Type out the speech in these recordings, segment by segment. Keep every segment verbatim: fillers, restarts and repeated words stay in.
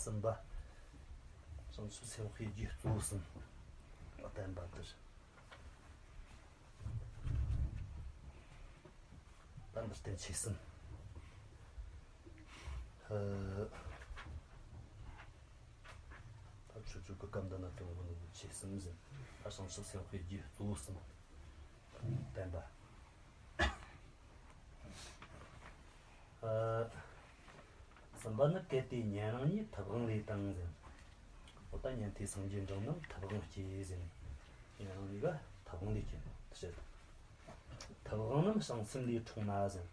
གསུམ་པ། བྱང་ཆུབ་སེམས་དཔའི་རྒྱུད་གཙོ་བོ་གསུམ་བསྟན་པ་དེར། ད་འདིར་བསྟན་ཆོས་གསུམ། ཨ། ད་ཆོས་ཆོས་ཀྱི་སྐབས་འདི་ན་དོན་དགོས་ནི་ཆོས་གསུམ་ཟིན། ད་བྱང་ཆུབ་སེམས་དཔའི་རྒྱུད་གཙོ་བོ་གསུམ་བསྟན་པ། ཨ། གསུམ་པ་ནི། གལ་ཏེ་ཉན་རང་ཉིད་ཐབས་དབང་ལས་དང་ཟེར། འོ་ད་ཉན་ཐོས་སངས་རྒྱས་འབྲིང་རྣམས་ཐབས་དབང་སྐྱེས་ཟེར། ཉན་རང་ཉིད་ཀ་ཐབས་དབང་ལས་སྐྱེས་ནོ་དེ་བཤད། ཐབས་དབང་རྣམས་བྱང་སེམས་ལས་འཁྲུངས་ན་ཟེར།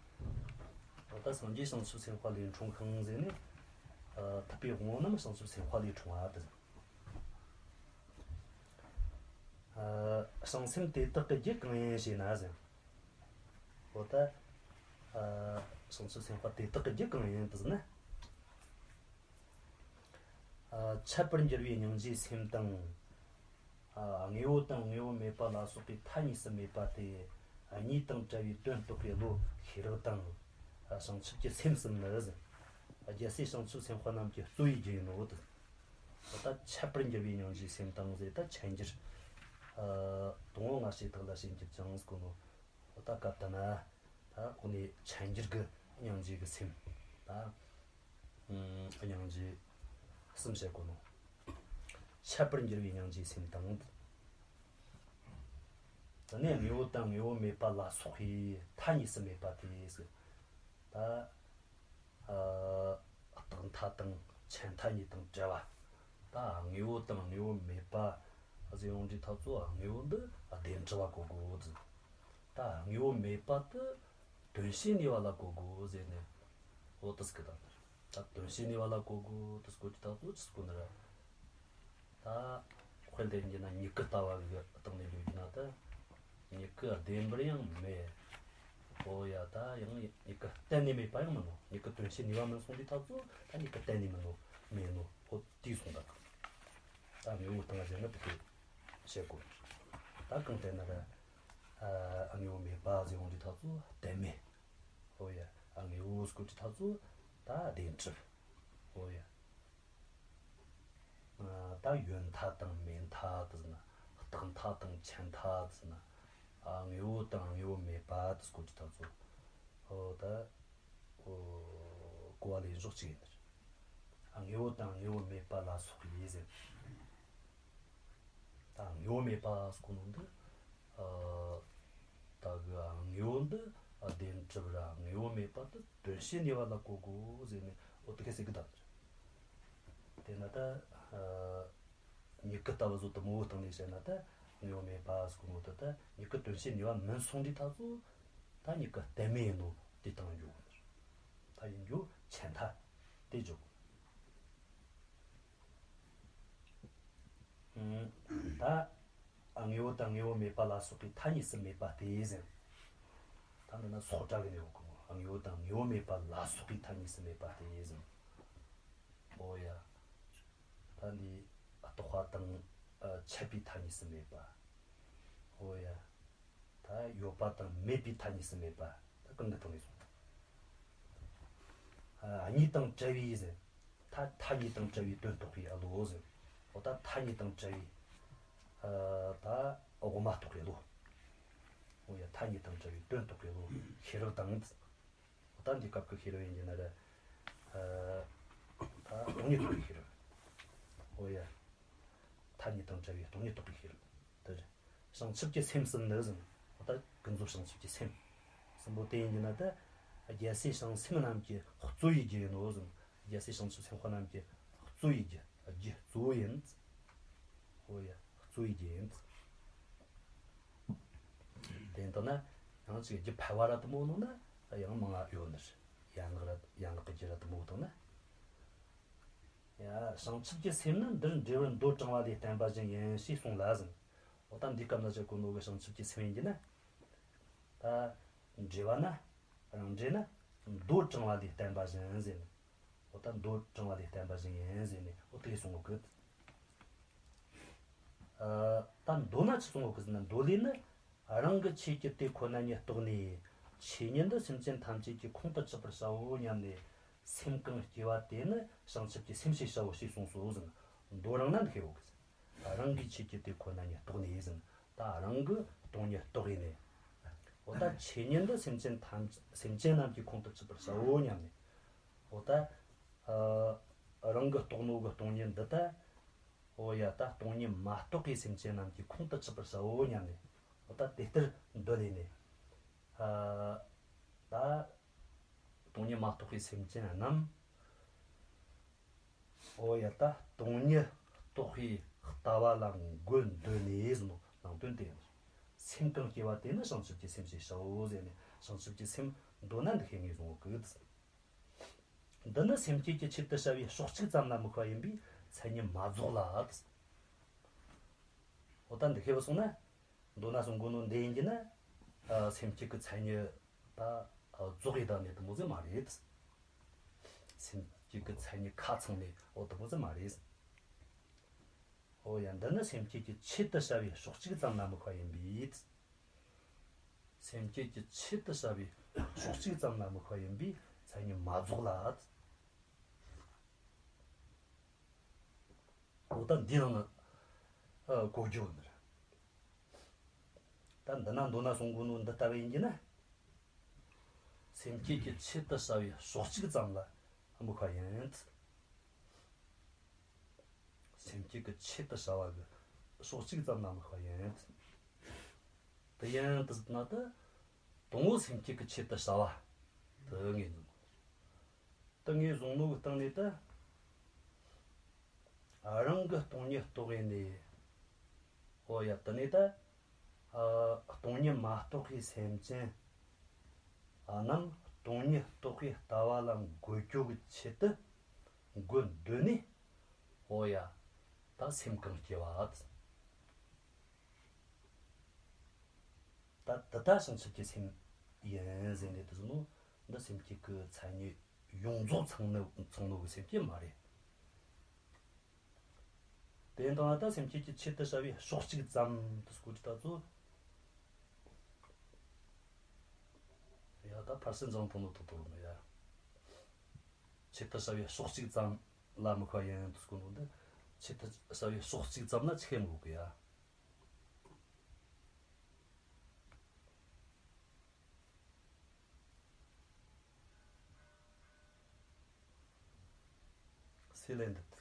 འོ་ད་སངས་རྒྱས་བྱང་ཆུབ་སེམས་དཔའ་ལས་འཁྲུངས་ཤིང་ཟེར་ནས། ཨ། ཐུབ་པའི་དབང་པོ་རྣམས་བྱང་ཆུབ་སེམས་དཔའ་ལས་འཁྲུངས་པ་དེ་ཟེར། ཨ། བྱང་སེམས་དེ་དག་གི་རྒྱུ་གང་ཡིན་ཞེ་ན་ཟེར། འོ་ད། ཨ། བྱང་ཆུབ་སེམས་དཔའ་དེ་དག་གི་རྒྱུ་གང་ཡིན་དེ་ཟེར་ན། ཨ། འཆད་པར་འགྱུར་བའི་སྙིང་རྗེའི་སེམས་དང་། ཨ། དངོས་པོ་དང་དངོས་པོ་མེད་པ་ལ་སོགས་པའི་མཐའ་གཉིས་སུ་མེད་པ་སྟེ། གཉིས་དང་བྲལ་བའི་དོན་རྟོགས་པའི་བློ་ཤེས་རབ་དང་། ཨ། བྱང་ཆུབ་ཀྱི་སེམས་གསུམ་ནི་ཟེར། རྒྱལ་སྲས་བྱང་ཆུབ་སེམས་དཔའ་རྣམས་ཀྱི་གཙོ་བོའི་རྒྱུ་ཡིན་ནོ་དེ། འོ་ད་འཆད་པར་འགྱུར་བའི་སྙིང་རྗེའི་སེམས་དང་ཟེར། ད་འཆད་འགྱུར། ཨ། དང་པོ་སྔ་ཕྱི་དག་ལ་ཞེན་གྱུར་ཅིང་ཟེར་གོ་ནོ། འོ་ད་སྐབས་དེ་ན། ད་འོ་ནི་འཆད་འགྱུར་གྱི་སྙིང་རྗེ་གི་སེམས། ད་ཨ། སྙིང་རྗེ་གསུམ་བཤད་གོ་ནོ། འཆད་པར་འགྱུར་བའི་སྙིང་རྗེའི་སེམས་དང་། དེ་ནས་དངོས་པོ་དང་དངོས་པོ་མེད་པ་ལ་སོགས་པའི་མཐའ་གཉིས་སུ་མེད་པ་དེ་ཟེར། ད། ཨ། རྟག་མཐའ་དང་ཁྱད་མཐའ་གཉིས་དང་བྲལ་བ། ད་དངོས་པོ་དང་དངོས་པོ་མེད་པ་ཟེར་ཡོང་དུས་ཐག་ཚོ་དངོས་པོ་འདི་བདེན་གྲུབ་པ་གོ་དགོས་ཟེར། ད་དངོས་པོ་མེད་པ་དེ་དོན་བྱེད་ནུས་པ་ལ་གོ་དགོས་ཟེར་ནས། འོ་དེ་ཟེར་གི། ད་ད་དོན་བྱེད་ནུས་པ་ལ་གོ་དགོས་དེ་ཟེར་གོ་དུས་ཐག་ཚོ་ཆི་ཟེར་གོ་ནི་རེད། ད་དཔེ་ལེན་རྒྱུ་ན་མྱུ་གུ་ལྟ་བུ་གི་སྟེང་ནས་འཇོག་རྒྱུ་ན། ད་མྱུ་གུ་བདེན་པར་ཡང་མེད། འོ་ཡ། ད་ཡང་མྱུ་གུ་གཏན་ནས་མེད་པ་ཡང་མིན་ནོ། མྱུ་གུ་དོན་བྱེད་ནུས་པ་མིན་སོང་དུས་ཐག་ཚོ་ད་མྱུ་གུ་གཏན་ནས་མིན་ནོ། མེད་ནོ། འོ་དེ་སོང་ད། ད་དངོས་པོ་སྟེང་ལ་བཞག་ན་དེ་གི་བཤད་དགོས། ད་གང་ལྟར་ན་ར། ཨ། དངོས་པོ་མེད་པ་ཟེར་ཡོང་དུས་ཐག་ཚོ་གཏན་མེད། འོ་ཡ། དངོས་པོ་ཟེར་གོ་དུས་ཐག་ཚོ་ད་བདེན་གྲུབ། འོ་ཡ། ཨ། ད་ཡོད་མཐའ་དང་མེད་མཐའ་དེ་ཟེར་ན། རྟག་མཐའ་དང་ཁྱད་མཐའ་དེ་ཟེར་ན། ཨ། དངོས་པོ་དང་དངོས་པོ་མེད་པ་དེ་ཟེར་གོ་དུས་ཐག་ཚོ། འོ་ད། འོ། གོ་བ་ལེན་ཕྱོགས་གཅིག་ཡིན་ནི་རེད། ཨ། དངོས་པོ་དང་དངོས་པོ་མེད་པ་ལ་སོགས་པའི་ཟེར། ད་དངོས་པོ་མེད་པ་ཟེར་གོ་ནོ་འདི། ཨ། ད་གི་དངོས་པོ་འདི་བདེན་གྲུབ་ར་དངོས་པོ་མེད་པ་དེ་དོན་བྱེད་ནུས་པ་ལ་གོ་དགོས་ཟེར་ནས། འོ་དེ་ག་ཟེར་གི་ད། དེ་ན་ད། ཨ། མྱུ་གུ་ལྟ་བུ་ཟོ་དེ་མོ་བོ་སྟེང་ནས་བཤད་ན། ད་དངོས་པོ་མེད་པ་ཟེར་གོ་ནོ་དེ་ད་མྱུ་གུ་དོན་བྱེད་ནུས་པ་མིན་སོང་དུས་ཐག་ཚོ་ད་མྱུ་གུ་གཏན་མེད་ཡིན་ནོ་དེ་སྟེང་འཇོག་གོ་ནི་རེད། ད་ཡིན་རྒྱུ་ཁྱད་མཐའ་དེ་འཇོག་གོ། ཨ། ད་དངོས་པོ་དང་དངོས་པོ་མེད་པ་ལ་སོགས་པའི་མཐའ་གཉིས་སུ་མེད་པ་སྟེ་ཟེར། ད་འདི་ན་སོགས་སྒྲ་གི་ནས་ཡོང་གི་མོ། དངོས་པོ་དང་དངོས་པོ་མེད་པ་ལ་སོགས་པའི་མཐའ་གཉིས་སུ་མེད་པ་སྟེ་ཟེར། འོ་ཡ། ད་འདི་རྟོག་པ་དང་། ཨ། ཆད་པའི་མཐའ་གཉིས་སུ་མེད་པ། འོ་ཡ། ད་ཡོད་པ་དང་མེད་པའི་མཐའ་གཉིས་སུ་མེད་པ། ད་གང་གི་སྟེང་ནས་སོང་། ཨ། གཉིས་དང་བྲལ་བའི་ཟེར། མཐའ་མཐའ་གཉིས་དང་བྲལ་བའི་དོན་རྟོགས་པའི་བློ་ཟེར། འོ་ད་མཐའ་གཉིས་དང་བྲལ་བའི། ཨ། ད་དབང་མ་རྟོགས་པའི་བློ། འོ་ཡ། མཐའ་གཉིས་དང་བྲལ་བའི་དོན་རྟོགས་པའི་བློ་ཤེས་རབ་དང་། འོ་ད་འདི་སྐབས་ཀྱི་ཤེས་རབ་ཡིན་རྒྱུ་ན་ར། ཨ། ད་སྟོང་ཉིད་རྟོགས་པའི་ཤེས་རབ། འོ་ཡ། མཐའ་གཉིས་དང་བྲལ་བའི་སྟོང་ཉིད་རྟོགས་པའི་ཤེས་རབ་དེ་རེད། བྱང་ཆུབ་ཀྱི་སེམས་གསུམ་ནི་ཟེར། འོ་ད་ཀུན་རྫོབ་བྱང་ཆུབ་ཀྱི་སེམས་གསུམ་པོ་དེ་ཡིན་རྒྱུ་ན། ད་རྒྱལ་སྲས་བྱང་སེམས་རྣམས་ཀྱི་གཙོ་བོའི་རྒྱུ་ཡིན་ནོ་ཟེར། རྒྱལ་སྲས་བྱང་ཆུབ་སེམས་དཔའ་རྣམས་ཀྱི་གཙོ་བོའི་རྒྱུ། རྒྱུ་གཙོ་བོ་ཡིན། འོ་ཡ། གཙོ་བོའི་རྒྱུ་ཡིན། དེ་ཡིན་དུས་ན་ཡང་ཅིག་རྒྱུ་ཕལ་བ་ར་དེ་མོ་ནོ་ན་ཡང་མང་ང་ཡོད་ནི་རེད། ཡན་ལག་ར། ཡན་ལག་གི་རྒྱུ་ར་དེ་མོ་བཏང་ན། ཡ། བྱང་ཆུབ་ཀྱི་སེམས་ནི་འདིར་འབྲས་བུར་མདོ་དྲང་བ་ལས་བསྟན་པ་བཞིན་ཡིན་ཞེས་གསུངས་ལ་ཟེར། འོ་ད་འདིའི་སྐབས་ན་བཤད་གོ་ནོ་གི་བྱང་ཆུབ་ཀྱི་སེམས་ཡིན་རྒྱུ་ན། ད་འབྲེལ་བ་ན། རང་འབྲེལ་ན་མདོ་དྲང་བ་ལས་བསྟན་པ་བཞིན་ཟེར་ནས། འོ་ད་མདོ་དྲང་བ་ལས་བསྟན་པ་བཞིན་ཡིན་ཟེར་ནས། འོ་དེ་གསུང་གོ་གི། ཨ། ད་མདོ་ན་ཅི་གསུང་གོ་གི་ཟེར་ན། མདོ་ལས་ནི། རང་གི་ཆོས་ཀྱི་དེ་ཁོ་ན་ཉིད་རྟོགས་ནས། ཆོས་ཉིད་འདི་སེམས་ཅན་ཐམས་ཅད་ཀྱི་ཁོང་དུ་ཆུད་པར་བྱའོ་སྙམ་ནས། སེམས་གང་སྐྱེ་བ་དེ་ནི་བྱང་ཆུབ་ཀྱི་སེམས་ཞེས་བྱའོ་ཞེས་གསུངས་སོ་ཟེར། མདོ་རང་ན་འདི་ཁེ་བོ་གི། རང་གི་ཆོས་ཀྱི་དེ་ཁོ་ན་ཉིད་རྟོགས་ནས་ཟེར། ད་རང་གི་སྟོང་ཉིད་རྟོགས་ཡིན་ནས། འོ་ད་ཆོས་ཉིད་འདི་སེམས་ཅན་ཐམས་སེམས་ཅན་རྣམས་ཀྱིས་ཁོང་དུ་ཆུད་པར་བྱའོ་སྙམ་ནས། འོ་ད་ཨ་རང་གི་རྟོགས་ནོ་གི་སྟོང་ཉིད་འདི་ད། འོ་ཡ། ད་སྟོང་ཉིད་མ་རྟོགས་པའི་སེམས་ཅན་རྣམས་ཀྱིས་ཁོང་དུ་ཆུད་པར་བྱའོ་སྙམ་ནས། འོ་ད་དེ་ལྟར་འདོད་ལས་ནས། ཨ་ད་སྟོང་ཉིད་མ་རྟོགས་པའི་སེམས་ཅན་རྣམས། འོ་ཡ། ད་སྟོང་ཉིད་རྟོགས་པའི་ལྟ་བ་ལ་འགོད་འདོད་ནས་ཟེར་ནོ་ནང་དོན་དེ་ཡང་། སེམས་གང་སྐྱེ་བ་དེ་ནི་བྱང་ཆུབ་ཀྱི་སེམས་ཞེས་བྱའོ་ཟེར་ནས། བྱང་ཆུབ་ཀྱི་སེམས་མདོ་ན་འདི་ཁེ་ངེས་བཟུང་གི། འདི་ནི་སེམས་བསྐྱེད་ཀྱི་ཆེད་དུ་བྱ་བའི་ཕྱོགས་གཅིག་ཙམ་ལ་དམིགས་པ་ཡིན་པས་མཚན་ཉིད་མ་རྫོགས་ལ། འོ་ད་འདི་ཁེ་བུད་སོང་ན། མདོ་ན་གསུང་གོ་ནོ་འདི་ཡིན་གྱི་ན། ཨ་སེམས་བསྐྱེད་ཀྱི་མཚན་ཉིད་ད་ཨ་རྫོགས་ཡི་ད་ནི་དེ་མོ་ཟིག་མ་རེད། སེམས་བསྐྱེད་ཀྱི་མཚན་ཉིད་ཁ་ཚང་ནས་འོ་དེ་མོ་ཟིག་མ་རེད། འོ་ཡ། འདི་ནི་སེམས་བསྐྱེད་ཀྱི་ཆེད་དུ་བྱ་བའི་ཕྱོགས་གཅིག་ཙམ་ལ་དམིགས་པ་ཡིན་པས། སེམས་བསྐྱེད་ཀྱི་ཆེད་དུ་བྱ་བའི་ཕྱོགས་གཅིག་ཙམ་ལ་དམིགས་པ་ཡིན་པས་མཚན་ཉིད་མ་རྫོགས་ལ། འོ་ད་འདི་ནང་ན་ཨ་གོ་རྒྱུ་ནི་རེད། ད་འདི་ན་མདོ་ན་གསུང་གོ་ནོ་འདི་ལྟ་བུ་ཡིན་གྱི་ན། སེམས་བསྐྱེད་ཀྱི་ཆེད་དུ་བྱ་བའི་ཕྱོགས་གཅིག་ཙམ་ལ་དམིགས་པ་ཡིན། སེམས་བསྐྱེད་ཀྱི་ཆེད་དུ་བྱ་བ་གི་ཕྱོགས་གཅིག་ཙམ་ལ་དམིགས་པ་ཡིན། དེ་ཡིན་དུ་ཟེར་ན་ད། དང་པོ་སེམས་བསྐྱེད་ཀྱི་ཆེད་དུ་བྱ་བ་དེ་ངེས་འཛིན། དེ་ངེས་བཟུང་ནོ་གི་སྟེང་ནས་ད། རང་གི་སྟོང་ཉིད་རྟོགས་ཡིན་ནས། འོ་ཡ། དེ་ནས་ད། ཨ་སྟོང་ཉིད་མ་རྟོགས་པའི་སེམས་ཅན་རྣམས་སྟོང་ཉིད་རྟོགས་པའི་ལྟ་བ་ལ་འགོད་རྒྱུ་གི་ཆེད་དུ་འགོད་འདོད་ནས། འོ་ཡ། ད་སེམས་གང་སྐྱེ་བ། ད་དེ་ད་བྱང་ཆུབ་ཀྱི་སེམས་ཡིན་ཟེར་ནས་དེ་ཟེར་ནོ་འདི་སེམས་བསྐྱེད་ཀྱི་མཚན་ཉིད་ཡོངས་རྫོགས་ཚང་ནོ་ཚང་ནོ་གི་སེམས་བསྐྱེད་མ་རེད། དེ་ཡིན་དང་ན་ད་སེམས་བསྐྱེད་ཀྱི་ཆེད་དུ་བྱ་བའི་ཕྱོགས་གཅིག་ཙམ་དུ་སྐོར་གྱི་ད་ཚོ། ཡ། ད་ཕར་ཕྱིན་ཅང་མཐོང་ནོ་ཐོག་ཏུ་ཡ། ཆེད་དུ་བྱ་བའི་ཕྱོགས་གཅིག་ཙམ་ལ་དམིགས་པ་ཡིན་དུ་སྐོར་ནོ་འདི། ཆེད་དུ་བྱ་བའི་ཕྱོགས་གཅིག་ཙམ་ལ་ཆི་ཡང་དགོས་གི་ཡ། སེ་ལེན་འདི་ཐུག་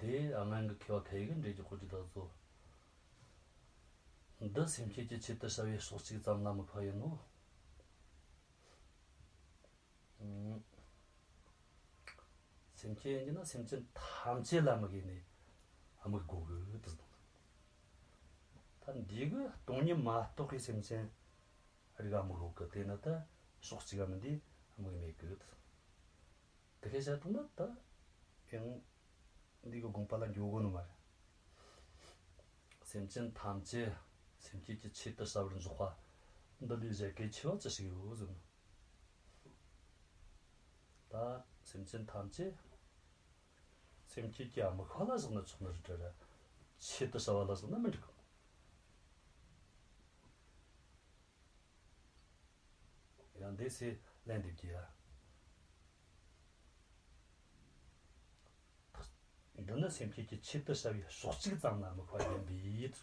འདི་ཨ་ངན་གི་མཁས་པ་ཁ་ཡི་གི་འགྲེལ་གྱི་དཔེར་བརྗོད་ད་གཟོ། འདི་སེམས་བསྐྱེད་ཀྱི་ཆེད་དུ་བྱ་བའི་ཕྱོགས་གཅིག་ཙམ་ལ་དམིགས་པ་ཡིན་ནོ། ཨང་། སེམས་བསྐྱེད་ཡིན་གྱི་ན་སེམས་ཅན་ཐམས་ཅད་ལ་དམིགས་ཡིན་ནས་དམིགས་དགོས་གི་དུ་དང་། ད་འདི་གི་སྟོང་ཉིད་མ་རྟོགས་པའི་སེམས་ཅན་རིགས་དམིགས་དགོས་གི། དེ་ན་ད་ཕྱོགས་གཅིག་ག་མིན་འདི་དམིགས་མེད་གི་དུ། དེ་ཁས་བཤད་ཐུབ་ན་ད་ཡང་འདི་གི་དགོངས་པ་ལ་འགྱོ་དགོས་ནི་མ་རེད། སེམས་ཅན་ཐམས་ཅད་སེམས་བསྐྱེད་ཀྱི་ཆེད་དུ་བྱ་བར་འཇོག་པ་འདི་ལས་གཞན་གལ་ཆེ་བ་ཅི་ཞིག་ཡོད་ཟེར་ན། ད་སེམས་ཅན་ཐམས་ཅད་སེམས་བསྐྱེད་ཀྱི་དམིགས་པ་ལ་བཞག་ན་ཆོག་ནི་རེད་ར། ཆེད་དུ་བྱ་བ་ལ་བཞག་ན་མི་འགྲིག་གི། ཡང་འདི་སེ་ལན་འདེབས་ཀྱི་ཡ། འདི་ནི་སེམས་བསྐྱེད་ཀྱི་ཆེད་དུ་བྱ་བའི་ཕྱོགས་གཅིག་ཙམ་ལ་དམིགས་པ་ཡིན་པས།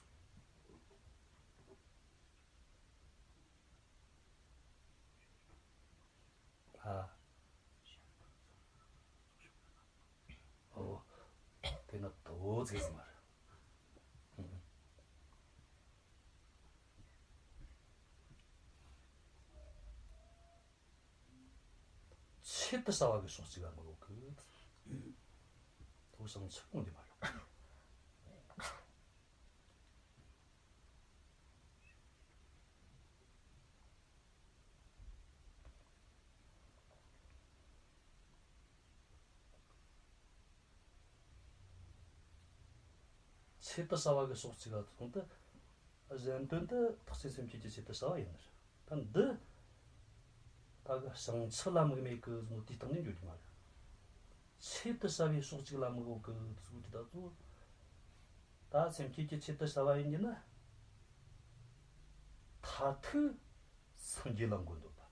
ཨ། ཨོ། དེ་ན་དོ་ཚིག་ཟིན་མ་རེད། ཆེད་དུ་བྱ་བ་གི་ཕྱོགས་གཅིག་ལ་དམིགས་གི། དོ་བྱང་ཆུབ་ཀུན་འདི་མ་རེད། ཆེད་དུ་བྱ་བ་གི་ཕྱོགས་གཅིག་ལ་དོན་དུ། གཞན་དོན་དུ་ཐེག་ཆེན་སེམས་བསྐྱེད་ཀྱི་ཆེད་དུ་བྱ་བ་ཡིན་ནི་རེད། ད་འདི། ད་གི་བྱང་ཆུབ་ལ་དམིགས་མེད་གི་ཟེར་ནོ་དེའི་སྟེང་ནས་འགྱོ་རྒྱུ་མ་རེད། ཆེད་དུ་བྱ་བའི་ཕྱོགས་གཅིག་ལ་དམིགས་ཡོད་གི་ཟེར་གི་དེ་ད་ཚོ། ད་སེམས་བསྐྱེད་ཀྱི་ཆེད་དུ་བྱ་བ་ཡིན་གྱི་ན། མཐར་ཐུག་སངས་རྒྱས་ལ་འགོད་འདོད་པ།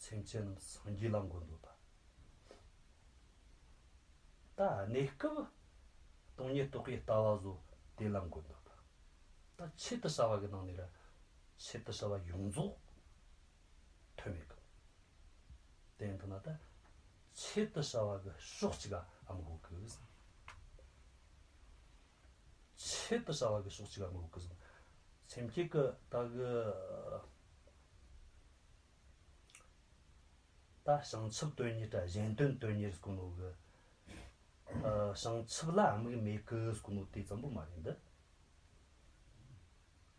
སེམས་ཅན་རྣམས་སངས་རྒྱས་ལ་འགོད་འདོད་པ། ད་གནས་སྐབས་སྟོང་ཉིད་རྟོགས་པའི་ལྟ་བ་བཟོ། དེ་ལ་འགོད་འདོད་པ། ད་ཆེད་དུ་བྱ་བ་གི་ནང་ནས་ར་ཆེད་དུ་བྱ་བ་ཡོངས་རྫོགས་ཐོན་མེད་གི། དེ་ཡིན་ཐ་ན་ད་ཆེད་དུ་བྱ་བ་གི་ཕྱོགས་གཅིག་ག་ཨ་མི་གོ་གི། ཆེད་དུ་བྱ་བ་གི་ཕྱོགས་གཅིག་ག་ཨ་མི་གོ་གི། སེམས་བསྐྱེད་གི་ད་གི། ད་བྱང་ཆུབ་དོན་གཉེར་དང་གཞན་དོན་དོན་གཉེར་ཟེར་གོ་ནོ་གི། ཨ། བྱང་ཆུབ་ལ་དམིགས་མེད་གི་ཟེར་གོ་ནོ་དེ་ཙམ་པོ་མ་རེད་འདི།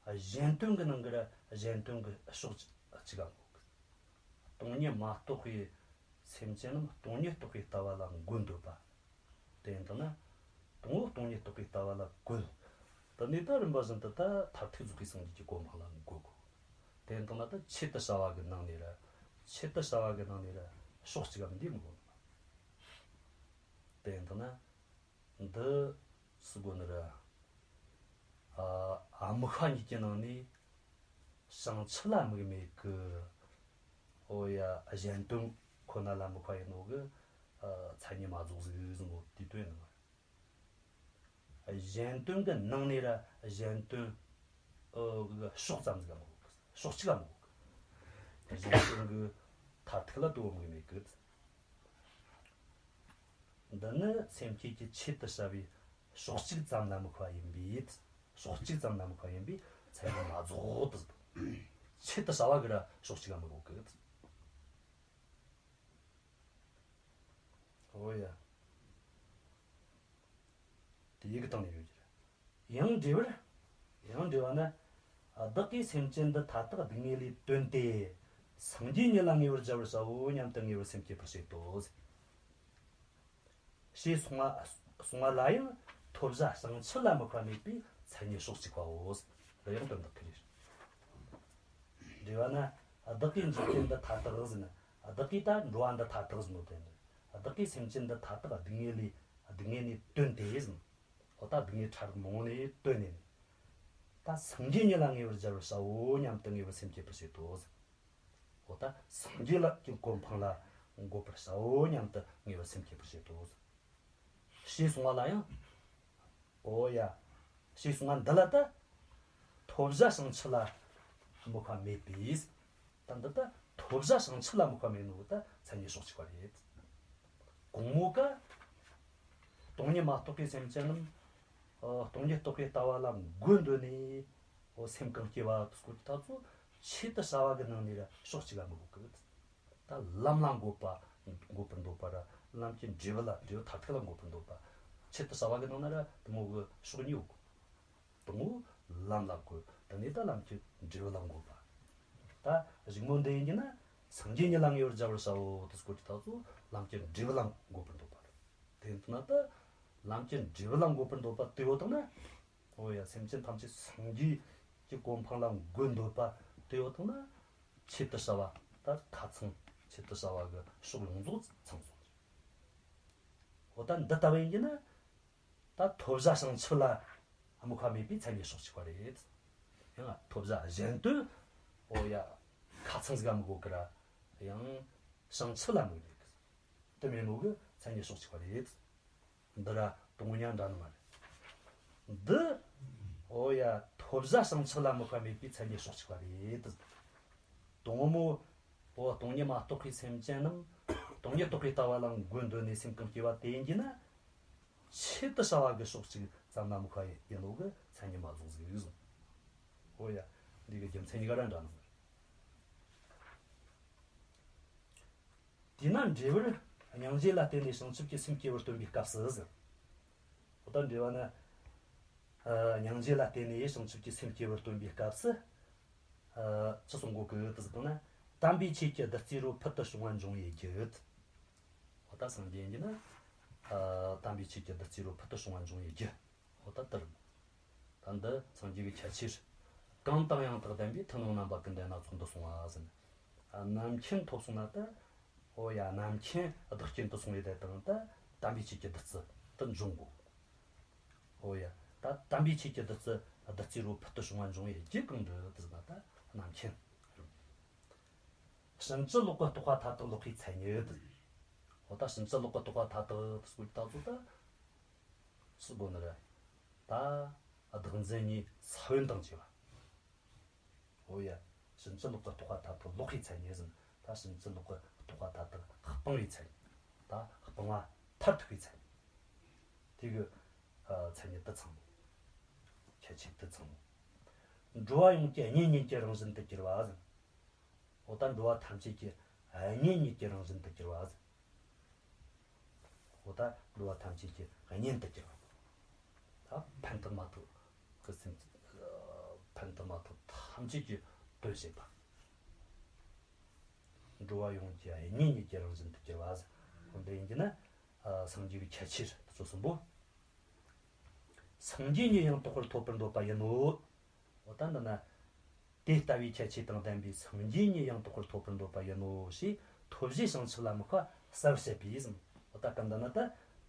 གཞན་དོན་གི་ནང་གི་ར་གཞན་དོན་གི་ཕྱོགས་གཅིག་ག་འགོད་གི། སྟོང་ཉིད་མ་རྟོགས་པའི་སེམས་ཅན་རྣམས་སྟོང་ཉིད་རྟོགས་པའི་ལྟ་བ་ལ་འགོད་འདོད་པ། དེ་ཡིན་ད་ན། དང་པོ་སྟོང་ཉིད་རྟོགས་པའི་ལྟ་བ་ལ་འགོད། དེ་ནས་ད་རིམ་པ་བཞིན་དུ་ད་མཐར་ཐུག་རྫོགས་པའི་སངས་རྒྱས་ཀྱི་གོ་འཕང་ལ་འགོད་དགོས། དེ་ཡིན་ད་ན་ད་ཆེད་དུ་བྱ་བ་གི་ནང་ནས་ར། ཆེད་དུ་བྱ་བ་གི་ནང་ནས་ར་ཕྱོགས་གཅིག་ག་མི་འདི་མི་དགོས། དེ་ཡིན་ད་ན། འདི་སུ་དགོས་ནི་ར། ཨ། ཨ་མི་ཤ་གཉིས་ཀྱི་ནང་ནས་བྱང་ཆུབ་ལ་དམིགས་མེད་གི། ཨོ་ཡ། གཞན་དོན་ཁོ་ན་ལ་དམིགས་པ་ཡིན་ནོ་གི། ཨ། མཚན་ཉིད་མ་རྫོགས་ཟིག་ཟིག་ནོ་དེ་དོན་ཡིན་ནོ། གཞན་དོན་གི་ནང་ནས་ར་གཞན་དོན། ཨོ། གི་ཕྱོགས་ཙམ་ཟིག་ག་མི་དགོས་གི། ཕྱོགས་གཅིག་ག་མི་དགོས་གི། གཞན་དོན་གི་མཐར་ཐུག་ལ་དོ་དམིགས་མེད་གི། འདི་ནི་སེམས་བསྐྱེད་ཀྱི་ཆེད་དུ་བྱ་བའི་ཕྱོགས་གཅིག་ཙམ་ལ་དམིགས་པ་ཡིན་པས། ཕྱོགས་གཅིག་ཙམ་ལ་དམིགས་པ་ཡིན་པས་མཚན་ཉིད་མ་རྫོགས་ཏེ། ཆེད་དུ་བྱ་བ་གི་ར་ཕྱོགས་གཅིག་ག་དམིགས་གོ་གི། ཨོ་ཡ། དེ་ཡི་གེ་སྟེང་ནས་ཡོད་ཀྱི་རེད། ཡང་འགྲེལ་པར། ཡང་འགྲེལ་བ་ན། བདག་གིས་སེམས་ཅན་འདི་མཐའ་དག་སྡུག་བསྔལ་ལས་དོན་ཏེ། སངས་རྒྱས་ཉིད་ལ་ངེས་པར་སྦྱར་བར་བྱའོ་སྙམ་དུ་ངེས་པར་སེམས་བསྐྱེད་པར་བྱེད་དོ། ཞེས་གསུངས་པ། གསུངས་པ་ལ་ཡང་ཐོབ་བྱ་བྱང་ཆུབ་ལ་དམིགས་པ་མེད་པའི་མཚན་ཉིད་ཕྱོགས་གཅིག་པའོ། འདི་ཡང་དོན་དག་གི་རེད། འགྲེལ་བ་ན། བདག་གིས་འཇིག་རྟེན་འདི་མཐའ་དག་ཟེར་ན། བདག་གིས་ད་འགྲོ་བ་འདི་མཐའ་དག་ཟེར་ནོ་དེ་ནི། བདག་གིས་སེམས་ཅན་འདི་མཐའ་དག་སྡུག་བསྔལ་ལས། སྡུག་བསྔལ་ནས་དོན་ཏེ་ཟེར། འོ་ད་སྡུག་བསྔལ་ཕྲ་རགས་མང་ནས་དོན་ནས་ནི། ད་སངས་རྒྱས་ཉིད་ལ་ངེས་པར་སྦྱར་བར་བྱའོ་སྙམ་དུ་ངེས་པར་སེམས་བསྐྱེད་པར་བྱེད་དོ་ཟེར། འོ་ད་སངས་རྒྱས་ལ་གི་གོ་འཕང་ལ་འགོད་པར་བྱའོ་སྙམ་དུ་ངེས་པར་སེམས་བསྐྱེད་པར་བྱེད་དོ་ཟེར། ཞེས་གསུངས་པ་ལ་ཡང་། ཨོ་ཡ། ཞེས་གསུངས་པ་འདི་ལ་ད། ཐོབ་བྱ་བྱང་ཆུབ་ལ་དམིགས་པ་མེད་པས། ད་འདི་ད་ཐོབ་བྱ་བྱང་ཆུབ་ལ་དམིགས་པ་མེད་ནོ་ད་མཚན་ཉིད་ཕྱོགས་གཅིག་པ་རེད། གོང་མོ་ཀ། སྟོང་ཉིད་མ་རྟོགས་པའི་སེམས་ཅན་རྣམས། ཨ། སྟོང་ཉིད་རྟོགས་པའི་ལྟ་བ་ལ་འགོད་འདོད་ནས། འོ་སེམས་གང་སྐྱེ་བ་སྐོར་གྱི་ཐག་ཚོ། ཆེད་དུ་བྱ་བ་གི་ནང་ནས་ར་ཕྱོགས་གཅིག་ལ་དམིགས་གི། ད་ལམ་ལ་འགོད་པ། འགོད་པར་འདོད་པ་ར་ལམ་གྱི་འབྲས་བུ་ལ། འབྲས་བུ་མཐར་ཐུག་ལ་འགོད་པར་འདོད་པ། ཆེད་དུ་བྱ་བ་གི་ནང་ན་ར་དེ་མོ་གི་ཕྱོགས་གཉིས་ཡོད་གི། དང་པོ་ལམ་ལ་འགོད། དེ་ནས་ད་ལམ་གྱི་འབྲས་བུ་ལ་འགོད་པ། ད་གཞུག་མོ་འདི་ཡིན་གྱི་ན། སངས་རྒྱས་ཉིད་ལ་ངེས་པར་སྦྱར་བར་བྱའོ་དེ་སྐོར་གྱི་ཐག་ཚོ། ལམ་གྱི་འབྲས་བུ་ལ་འགོད་པར་འདོད་པ་རེད། དེ་ཡིན་ན་ད་ལམ་གྱི་འབྲས་བུ་ལ་འགོད་པར་འདོད་པ་དེ་ཡོད་དང་ན། འོ་ཡ། སེམས་ཅན་ཐམས་ཅད་སངས་རྒྱས་ཀྱི་གོ་འཕང་ལ་འགོད་འདོད་པ་དེ་ཡོད་དང་ན། ཆེད་དུ་བྱ་བ་ད་ཁ་ཚང་། ཆེད་དུ་བྱ་བ་གི་ཕྱོགས་ཡོངས་རྫོགས་ཚང་སོང་། འོ་ད་འདི་ལྟ་བུ་ཡིན་གྱི་ན། ད་ཐོབ་བྱ་བྱང་ཆུབ་ལ་དམིགས་པ་མེད་པའི་མཚན་ཉིད་ཕྱོགས་གཅིག་པ་རེད། ཡང་ཐོབ་བྱ་གཞན་དོན། འོ་ཡ། ཁ་ཚང་ཟིག་ག་དམིགས་གོ་གི་ར། ཡང་བྱང་ཆུབ་ལ་དམིགས་མེད་གི། དེ་མེད་ནོ་གི་མཚན་ཉིད་ཕྱོགས་གཅིག་པ་རེད། འདི་ར་དང་པོ་ཉ་འདྲ་ནི་མ་རེད། འདི། འོ་ཡ། ཐོབ་བྱ་བྱང་ཆུབ་ལ་དམིགས་པ་མེད་པའི་མཚན་ཉིད་ཕྱོགས་གཅིག་པ་རེད། དང་པོ། འོ་སྟོང་ཉིད་མ་རྟོགས་པའི་སེམས་ཅན་རྣམས། སྟོང་ཉིད་རྟོགས་པའི་ལྟ་བ་ལ་འགོད་འདོད་ནས་སེམས་གང་སྐྱེ་བ་དེ་ཡིན་གྱི་ན། ཆེད་དུ་བྱ་བ་གི་ཕྱོགས་གཅིག་ཙམ་ལ་དམིགས་པ་ཡིན་ནོ་གི་མཚན་ཉིད་མ་རྫོགས་ཟིག་གསུངས། འོ་ཡ། འདི་གི་རྒྱུ་མཚན་གཉིས་ཀ་ར་འདྲ་ནི་མ་རེད། དེས་ན་འགྲེལ་པར་སྙིང་རྗེ་ལ་བརྟེན་ནས་བྱང་ཆུབ་ཀྱི་སེམས་སྐྱེ་བར་སྟོན་པའི་སྐབས་སུ་ཟེར། འོ་ད་འགྲེལ་བ་ན། ཨ། སྙིང་རྗེ་ལ་བརྟེན་ནས་བྱང་ཆུབ་ཀྱི་སེམས་སྐྱེ་བར་སྟོན་པའི་སྐབས་སུ། ཨ། ཅི་གསུང་གོ་གི་དེ་ཟེར་ན། དམ་པའི་ཆོས་ཀྱི་བདུད་རྩི་རོ་ཕུལ་དུ་བྱུང་བ་འབྱུང་བའི་རྒྱུ། འོ་ད་སངས་རྒྱས་ཡིན་གྱི་ན། ཨ། དམ་པའི་ཆོས་ཀྱི་བདུད་རྩི་རོ་ཕུལ་དུ་བྱུང་བ་འབྱུང་བའི་རྒྱུ། འོ་ད་དེ་རེད། ད་འདི་སངས་རྒྱས་ཀྱི་ཁྱད་ཆོས་རེད། གང་དང་ཡང་དག་ལྡན་པའི། མཐུན་ལམ་རྣམ་པ་ཀུན་ལྡན་ན། ཚོགས་འདུ་སོང་བ་ཟེར་ནས། རྣམ་མཁྱེན་ཐོབ་སོང་ན་ད། ཨོ་ཡ། རྣམ་མཁྱེན་བདག་རྐྱེན་དུ་སོང་བའི་དེ་དང་ད་དམ་པའི་ཆོས་ཀྱི་བདུད་རྩི་དེ་འབྱུང་དགོས། ཨོ་ཡ། ད་དམ་པའི་ཆོས་ཀྱི་བདུད་རྩི་བདུད་རྩིའི་རོ་ཕུལ་དུ་བྱུང་བ་འབྱུང་བའི་རྒྱུ་གང་རེད་ཟེར་ན་ད་རྣམ་མཁྱེན། ཕྱིན་ཅི་ལོག་གི་རྟོག་པ་མཐའ་དག་ལོག་པའི་མཚན་ཉིད། འོ་ད་ཕྱིན་ཅི་ལོག་གི་རྟོག་པ་མཐའ་དག་ཟེར་གོ་དུས་ད་ཚོ་ད་ཟེར་གོ་ནི་རེད། ད་བདག་འཛིན་གཉིས་ས་བོན་དང་བཅས་པ། འོ་ཡ། ཕྱིན་ཅི་ལོག་གི་རྟོག་པ་མཐའ་དག་ལོག་པའི་མཚན་ཉིད་ཟེར། ད་ཕྱིན་ཅི་ལོག་གི་རྟོག་པ་མཐའ་དག་སྤངས་པའི་མཚན་ཉིད། ད་སྤངས་པ་མཐར་ཐུག་པའི་མཚན་ཉིད། དེ་གི་ཨ་མཚན་ཉིད་དེ་ཚང་། ཁྱད་ཆོས་དེ་ཚང་། འགྲོ་བ་ཡོངས་ཀྱི་གཉེན་ཉིད་ཀྱི་རང་བཞིན་དུ་གྱུར་པ་ཟེར། འོ་ད་འགྲོ་བ་ཐམས་ཅད་ཀྱི་གཉེན་ཉིད་ཀྱི་རང་བཞིན་དུ་གྱུར་པ་ཟེར། འོ་ད་འགྲོ་བ་ཐམས་ཅད་ཀྱི་གཉེན་དུ་གྱུར་པ། ད་ཕན་དང་མ་ཐོགས་ཀྱི་སེམས། ཕན་དང་མ་ཐོགས་ཐམས་ཅད་ཀྱི་དོན་བྱེད་པ། འགྲོ་བ་ཡོངས་ཀྱི་གཉེན་ཉིད་ཀྱི་རང་བཞིན་དུ་གྱུར་པ་ཟེར། འོ་འདི་ཡིན་གྱི་ན། ཨ་སངས་རྒྱས་ཀྱི་ཁྱད་ཆོས་དེ་ཚོ་གསུམ་པོ། སངས་རྒྱས་ཉིད་ཡང་དག་པར་ཐོབ་པར་འདོད་པ་ཡིན་ནོ། འོ་ད་འདི་ན། དེ་ལྟ་བུའི་ཁྱད་ཆོས་དང་ལྡན་པའི་སངས་རྒྱས་ཉིད་ཡང་དག་པར་ཐོབ་པར་འདོད་པ་ཡིན་ནོ་ཞེས་ཐོབ་བྱའི་བྱང་ཆུབ་ལ་དམིགས་པ་གསལ་བར་བཤད་པས་ཟེར། འོ་ད་གང་འདི་ན་ད་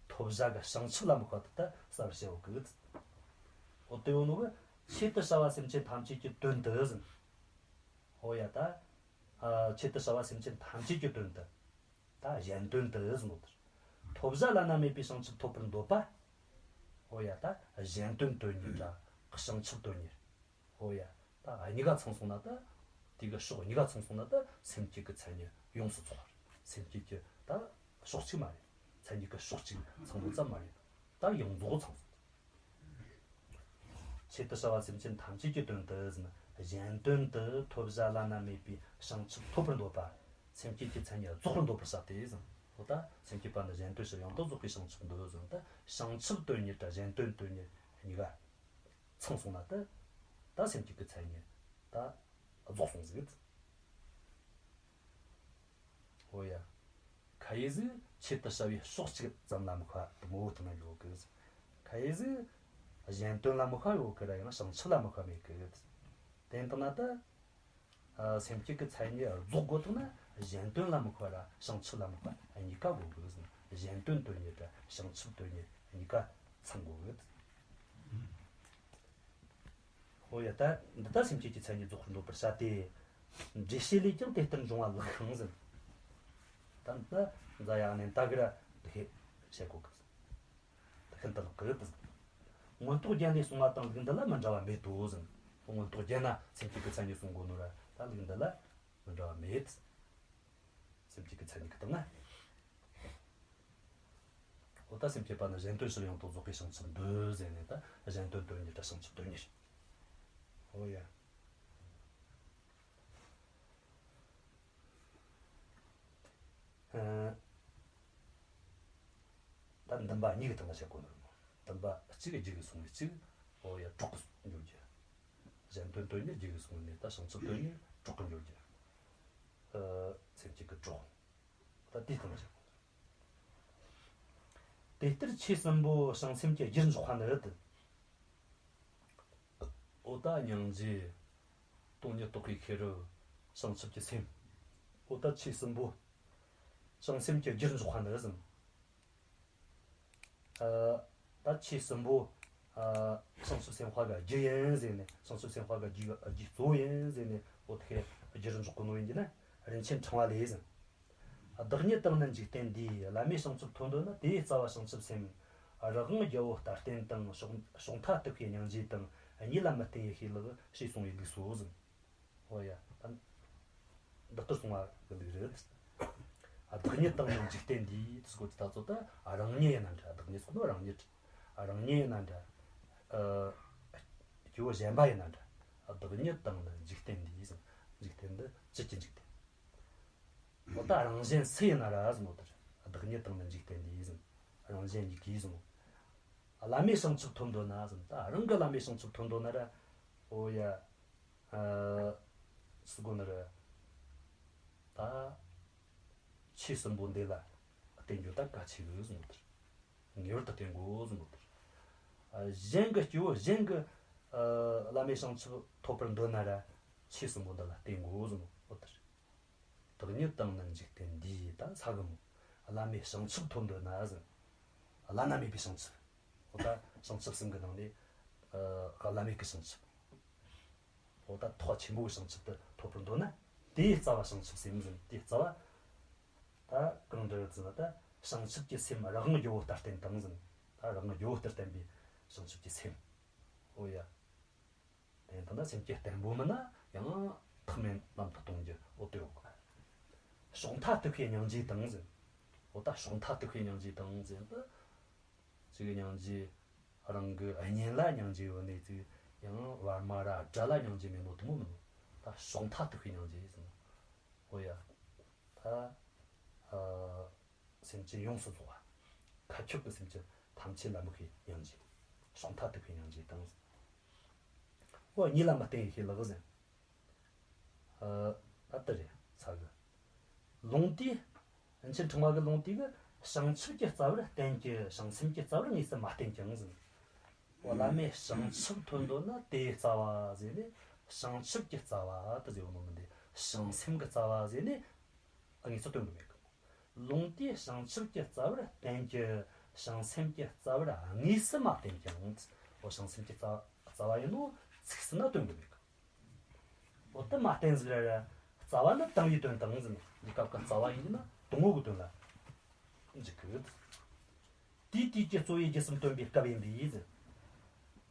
ཐོབ་བྱ་གི་བྱང་ཆུབ་ལ་དམིགས་པ་དེ་ད་གསལ་བར་བཤད་ཡོད་གི། འོ་དེ་ཡོད་ནོ་གི་ཆེད་དུ་བྱ་བ་སེམས་ཅན་ཐམས་ཅད་ཀྱི་དོན་དུ་ཟེར། འོ་ཡ་ད། ཨ་ཆེད་དུ་བྱ་བ་སེམས་ཅན་ཐམས་ཅད་ཀྱི་དོན་དུ། ད་གཞན་དོན་དུ་ཟེར་ནོ་དེར། ཐོབ་བྱ་བླ་ན་མེད་པའི་བྱང་ཆུབ་ཐོབ་པར་འདོད་པ། འོ་ཡ་ད་གཞན་དོན་དོན་གཉེར་ར་བྱང་ཆུབ་དོན་གཉེར། འོ་ཡ། ད་གཉིས་ཀ་ཚང་སོང་ན་ད། དེ་གི་ཕྱོགས་གཉིས་ཀ་ཚང་སོང་ན་ད་སེམས་བསྐྱེད་ཀྱི་མཚན་ཉིད་ཡོངས་སུ་རྫོགས་པ་རེད། སེམས་བསྐྱེད་ཀྱི་ད་ཕྱོགས་གཅིག་མ་རེད། མཚན་ཉིད་ཀྱི་ཕྱོགས་གཅིག་ཚང་བ་ཙམ་མ་རེད། ད་ཡོངས་རྫོགས་ཚང་སོང་། ཆེད་དུ་བྱ་བ་སེམས་ཅན་ཐམས་ཅད་ཀྱི་དོན་དུ་ཟེར་ན། གཞན་དོན་དུ་ཐོབ་བྱ་བླ་ན་མེད་པའི་བྱང་ཆུབ་ཐོབ་པར་འདོད་པ། སེམས་བསྐྱེད་ཀྱི་མཚན་ཉིད་རྫོགས་པར་འདོད་པར་བྱ་སྟེ་ཟེར། འོ་ད་སེམས་བསྐྱེད་པ་ནི་གཞན་དོན་ཕྱིར་ཡང་དག་རྫོགས་པའི་བྱང་ཆུབ་འདོད་ཟེར། ད་བྱང་ཆུབ་དོན་གཉེར་དང་གཞན་དོན་དོན་གཉེར་གཉིས་ཀ་ཚང་སོང་ན་ད། ད་སེམས་བསྐྱེད་ཀྱི་མཚན་ཉིད་ད་རྫོགས་སོང་ཟིག། འོ་ཡ། ཁ་ཡེ་ཟིག་ཆེད་དུ་བྱ་བའི་ཕྱོགས་གཅིག་ཙམ་ལ་དམིགས་པ་དེ་མོ་བོ་དེ་ན་ཡོད་གི། ཁ་ཡེ་ཟིག་གཞན་དོན་ལ་དམིགས་པ་ཡོད་གི་ར། ཡང་བྱང་ཆུབ་ལ་དམིགས་པ་མེད་གི། དེ་ཡིན་དང་ན་ད། ཨ་སེམས་བསྐྱེད་ཀྱི་མཚན་ཉིད་རྫོགས་དགོས་དང་ན་གཞན་དོན་ལ་དམིགས་པ་ར་བྱང་ཆུབ་ལ་དམིགས་པ་གཉིས་ཀ་དགོས་གི། གཞན་དོན་དོན་གཉེར་ར་བྱང་ཆུབ་དོན་གཉེར་གཉིས་ཀ་ཚང་དགོས་གི། འོ་ཡ། ད་འདི་ལྟར་སེམས་བསྐྱེད་ཀྱི་མཚན་ཉིད་རྫོགས་པར་འདོད་པར་བྱ་སྟེ། འགྲེལ་བཤད་ལས་ཀྱང་དེ་ལྟར་འབྱུང་བ་ལེགས་ཤིང་ཟེར། ད་འདི་ད་ཛ་ཡ་ནན་ཏ་གིས་ར་འདི་བཤད་གོ་གི། ད་ཤིན་ཏུ་ལེགས་གི། མངོན་རྟོགས་རྒྱན་ལས་གསུངས་པ་དང་ལུགས་འདི་ལ་མི་འདྲ་བ་མེད་དོ་ཟེར། མངོན་རྟོགས་རྒྱན་ན་སེམས་བསྐྱེད་ཀྱི་མཚན་ཉིད་གསུང་གོ་ནོ་ར། ད་ལུགས་འདི་ལ་མི་འདྲ་བ་མེད། སེམས་བསྐྱེད་ཀྱི་མཚན་ཉིད་ཀྱི་སྟེང་ན། འོ་ད་སེམས་བསྐྱེད་པ་ནི་གཞན་དོན་ཕྱིར་ཡང་དག་རྫོགས་པའི་བྱང་ཆུབ་འདོད་ཟེར་ནས། ད་གཞན་དོན་དོན་གཉེར་དང་བྱང་ཆུབ་དོན་གཉེར། འོ་ཡ། ཨ། ད་འདུན་པ་གཉིས་ཀྱི་སྟེང་ལ་བཤད་གོ་ནོ་རེད་མོ། འདུན་པ་གཅིག་རྒྱུ་གིས་བཟུང་བའི་གཅིག། འོ་ཡ། གྲོགས་སུ་འགྱུར་རྒྱུ། གཞན་དོན་དོན་གཉེར་རྒྱུ་གིས་བཟུང་ནས་ད་བྱང་ཆུབ་དོན་གཉེར་གྲོགས་སུ་འགྱུར་རྒྱུ། ཨ། སེམས་བསྐྱེད་ཀྱི་གྲོགས། ད་དེའི་སྟེང་ལ་བཤད་གོ་ནོ་རེད། དེ་ལྟར་ཆོས་གསུམ་པོ་བྱང་སེམས་ཀྱི་རྒྱུར་འཇོག་པ་ནི། འོ་ད་སྙིང་རྗེ། སྟོང་ཉིད་རྟོགས་པའི་ཤེས་རབ། བྱང་ཆུབ་ཀྱི་སེམས། འོ་ད་ཆོས་གསུམ་པོ་བྱང་སེམས་ཀྱི་རྒྱུར་འཇོག་པ་ནི་ཟེར། ཨ། ད་ཆོས་གསུམ་པོ། ཨ། བྱང་ཆུབ་སེམས་དཔའ་གི་རྒྱུ་ཡིན་ཟེར་ནས། བྱང་ཆུབ་སེམས་དཔའ་གི་རྒྱུ་རྒྱུ་གཙོ་བོ་ཡིན་ཟེར་ནས། འོ་དེ་རྒྱུར་འཇོག་གོ་ནོ་ཡིན་གྱི་ན། རིན་ཆེན་ཕྲེང་བ་ལས་ཟེར། བདག་ཉིད་དང་ནི་འཇིག་རྟེན་འདས། བླ་མེད་བྱང་ཆུབ་ཐོབ་འདོད་ན། དེ་ཡི་རྩ་བ་བྱང་ཆུབ་སེམས། རང་དབང་རྒྱལ་པོ་ལྟར་བརྟན་དང་། ཕྱོགས་ཕྱོགས་མཐའ་གཏུགས་པའི་སྙིང་རྗེ་དང་། གཉིས་ལ་མི་བརྟེན་པའི་ཤེས་ལེགས། ཞེས་གསུངས་པའི་ལུགས་སོ་ཟེར། འོ་ཡ། ད་འདི་ལྟར་གསུངས་པ་གི་ལུགས་རེད། བདག་ཉིད་དང་ནི་འཇིག་རྟེན་འདས། དེ་སྐོར་གྱི་ད་ཚོ་ད་རང་ཉིད་ཡིན་ན་འདྲ། བདག་ཉིད་ཟེར་ནོ་རང་ཉིད། རང་ཉིད་ཡིན་ན་འདྲ། ཨ། སྐྱེ་བོ་གཞན་པ་ཡིན་ན་འདྲ། བདག་ཉིད་དང་ནི་འཇིག་རྟེན་འདས་ཟེར། འཇིག་རྟེན་འདི་བཅུད་ཀྱི་འཇིག་རྟེན། འོ་ད་རང་གཞན་སུ་ཡིན་ན་ར་ཟེར་ནོ་དེར། བདག་ཉིད་དང་ནི་འཇིག་རྟེན་འདས་ཟེར། རང་གཞན་གཉིས་ཀས་ཟེར་ནོ། བླ་མེད་བྱང་ཆུབ་ཐོབ་འདོད་ན་ཟེར། ད་རང་གི་བླ་མེད་བྱང་ཆུབ་ཐོབ་འདོད་ན་ར། འོ་ཡ། ཨ། སུ་དགོ་ནི་རེད། ད་ཆོས་གསུམ་པོ་འདི་ལ་བརྟེན་རྒྱུ་ད་གལ་ཆེ་གི་ཟེར་ནོ་དེར། ངེས་པར་དུ་བརྟེན་དགོ་ཟེར་ནོ་དེར། ཨ། གཞན་གི་སྐྱེ་བོ་གཞན་གི། ཨ། བླ་མེད་བྱང་ཆུབ་ཐོབ་པར་འདོད་ན་ར་ཆོས་གསུམ་པོ་འདི་ལ་བརྟེན་དགོ་ཟེར་ནོ་དེར། བདག་ཉིད་དང་ནི་འཇིག་རྟེན་འདིའི། ད་ས་གི་མོ། བླ་མེད་བྱང་ཆུབ་ཐོབ་འདོད་ན་ཟེར། བླ་ན་མེད་པའི་བྱང་ཆུབ། འོ་ད་བྱང་ཆུབ་སེམས་ཀྱི་ནང་ནས་ཨ་བླ་མེད་ཀྱི་བྱང་ཆུབ། འོ་ད་ཐོག་ཆེན་པོའི་བྱང་ཆུབ་དེ་ཐོབ་པར་འདོད་ན། དེའི་རྩ་བ་བྱང་ཆུབ་སེམས་ཟེར། དེའི་རྩ་བ་ད་གང་འདྲ་ཟེར་ན། ད་བྱང་ཆུབ་ཀྱི་སེམས་རང་དབང་རྒྱལ་པོ་ལྟར་བརྟན་དང་ཟེར། ད་རང་དབང་རྒྱལ་པོ་ལྟར་བརྟན་པའི་བྱང་ཆུབ་ཀྱི་སེམས། འོ་ཡ། དེ་ལྟ་ན་སེམས་ཀྱི་བརྟན་པོ་མིན་ན་ཡང་ཐེག་དམན་ལམ་དུ་གཏོང་རྒྱུ། འོ་དེ་ཡོད་གི། ཕྱོགས་མཐའ་གཏུགས་པའི་སྙིང་རྗེ་དང་ཟེར། འོ་ད་ཕྱོགས་མཐའ་གཏུགས་པའི་སྙིང་རྗེ་དང་ཟེར། ད་ཅིག་སྙིང་རྗེ། རང་གི་གཉེན་ལ་སྙིང་རྗེ་ཡོད་ནས་ཅིག་ཡང་བར་མ་ར་དགྲ་ལ་སྙིང་རྗེ་མེད་ནོ་དེ་མོ་མིན་ནོ། ད་ཕྱོགས་མཐའ་གཏུགས་པའི་སྙིང་རྗེ་ཟེར་ནོ། འོ་ཡ། ད་ཨ་སེམས་ཅན་ཡོངས་སུ་རྫོགས་པ། ཁ་ཁྱབ་ཀྱི་སེམས་ཅན་ཐམས་ཅད་ལ་དམིགས་པའི་སྙིང་རྗེ། ཕྱོགས་མཐའ་གཏུགས་པའི་སྙིང་རྗེ་དང་། འོ་གཉིས་ལ་མི་བརྟེན་ཡེ་ཤེས་ལགས་ཟེར། ཨ་ད་དེ་རེད་ཚ་གི། ལུང་དེས། ཨ་ཆེན་ཕྲེང་བ་གི་ལུང་དེ་གིས་བྱང་ཆུབ་ཀྱི་རྩ་བར་བརྟེན་གྱི། བྱང་སེམས་ཀྱི་རྩ་བར་དངོས་སུ་མ་བརྟེན་ཀྱང་ཟེར། འོ་བླ་མེད་བྱང་ཆུབ་ཐོབ་འདོད་ན་དེའི་རྩ་བ་ཟེར་ནས། བྱང་ཆུབ་ཀྱི་རྩ་བ་དེ་ཟེར་བ་ནོ་མིན་ཏེ། བྱང་སེམས་ཀྱི་རྩ་བ་ཟེར་ནས་དངོས་སུ་སྟོན་གི་མེད་གི། ལུང་དེས་བྱང་ཆུབ་ཀྱི་རྩ་བར་བརྟེན་གྱི། བྱང་སེམས་ཀྱི་རྩ་བར་དངོས་སུ་མ་བརྟེན་ཀྱང་། འོ་བྱང་སེམས་ཀྱི་རྩ་རྩ་བ་ཡིན་ནོ་ཚིག་ཟིན་ན་སྟོན་གི་མེད་གི། འོ་དེ་མ་བརྟེན་ཟིག་ར་ར། རྩ་བ་ནི་དང་བའི་དོན་དང་ཟེར། འདི་སྐབས་ཀྱི་རྩ་བ་ཡིན་ན་དང་པོ་གི་དོན་ལ་འཇུག་གི། དེའི་དུས་ཀྱི་རྩོལ་བའི་རྒྱུ་གསུམ་སྟོན་པའི་སྐབས་ཡིན་པས་ཟེར།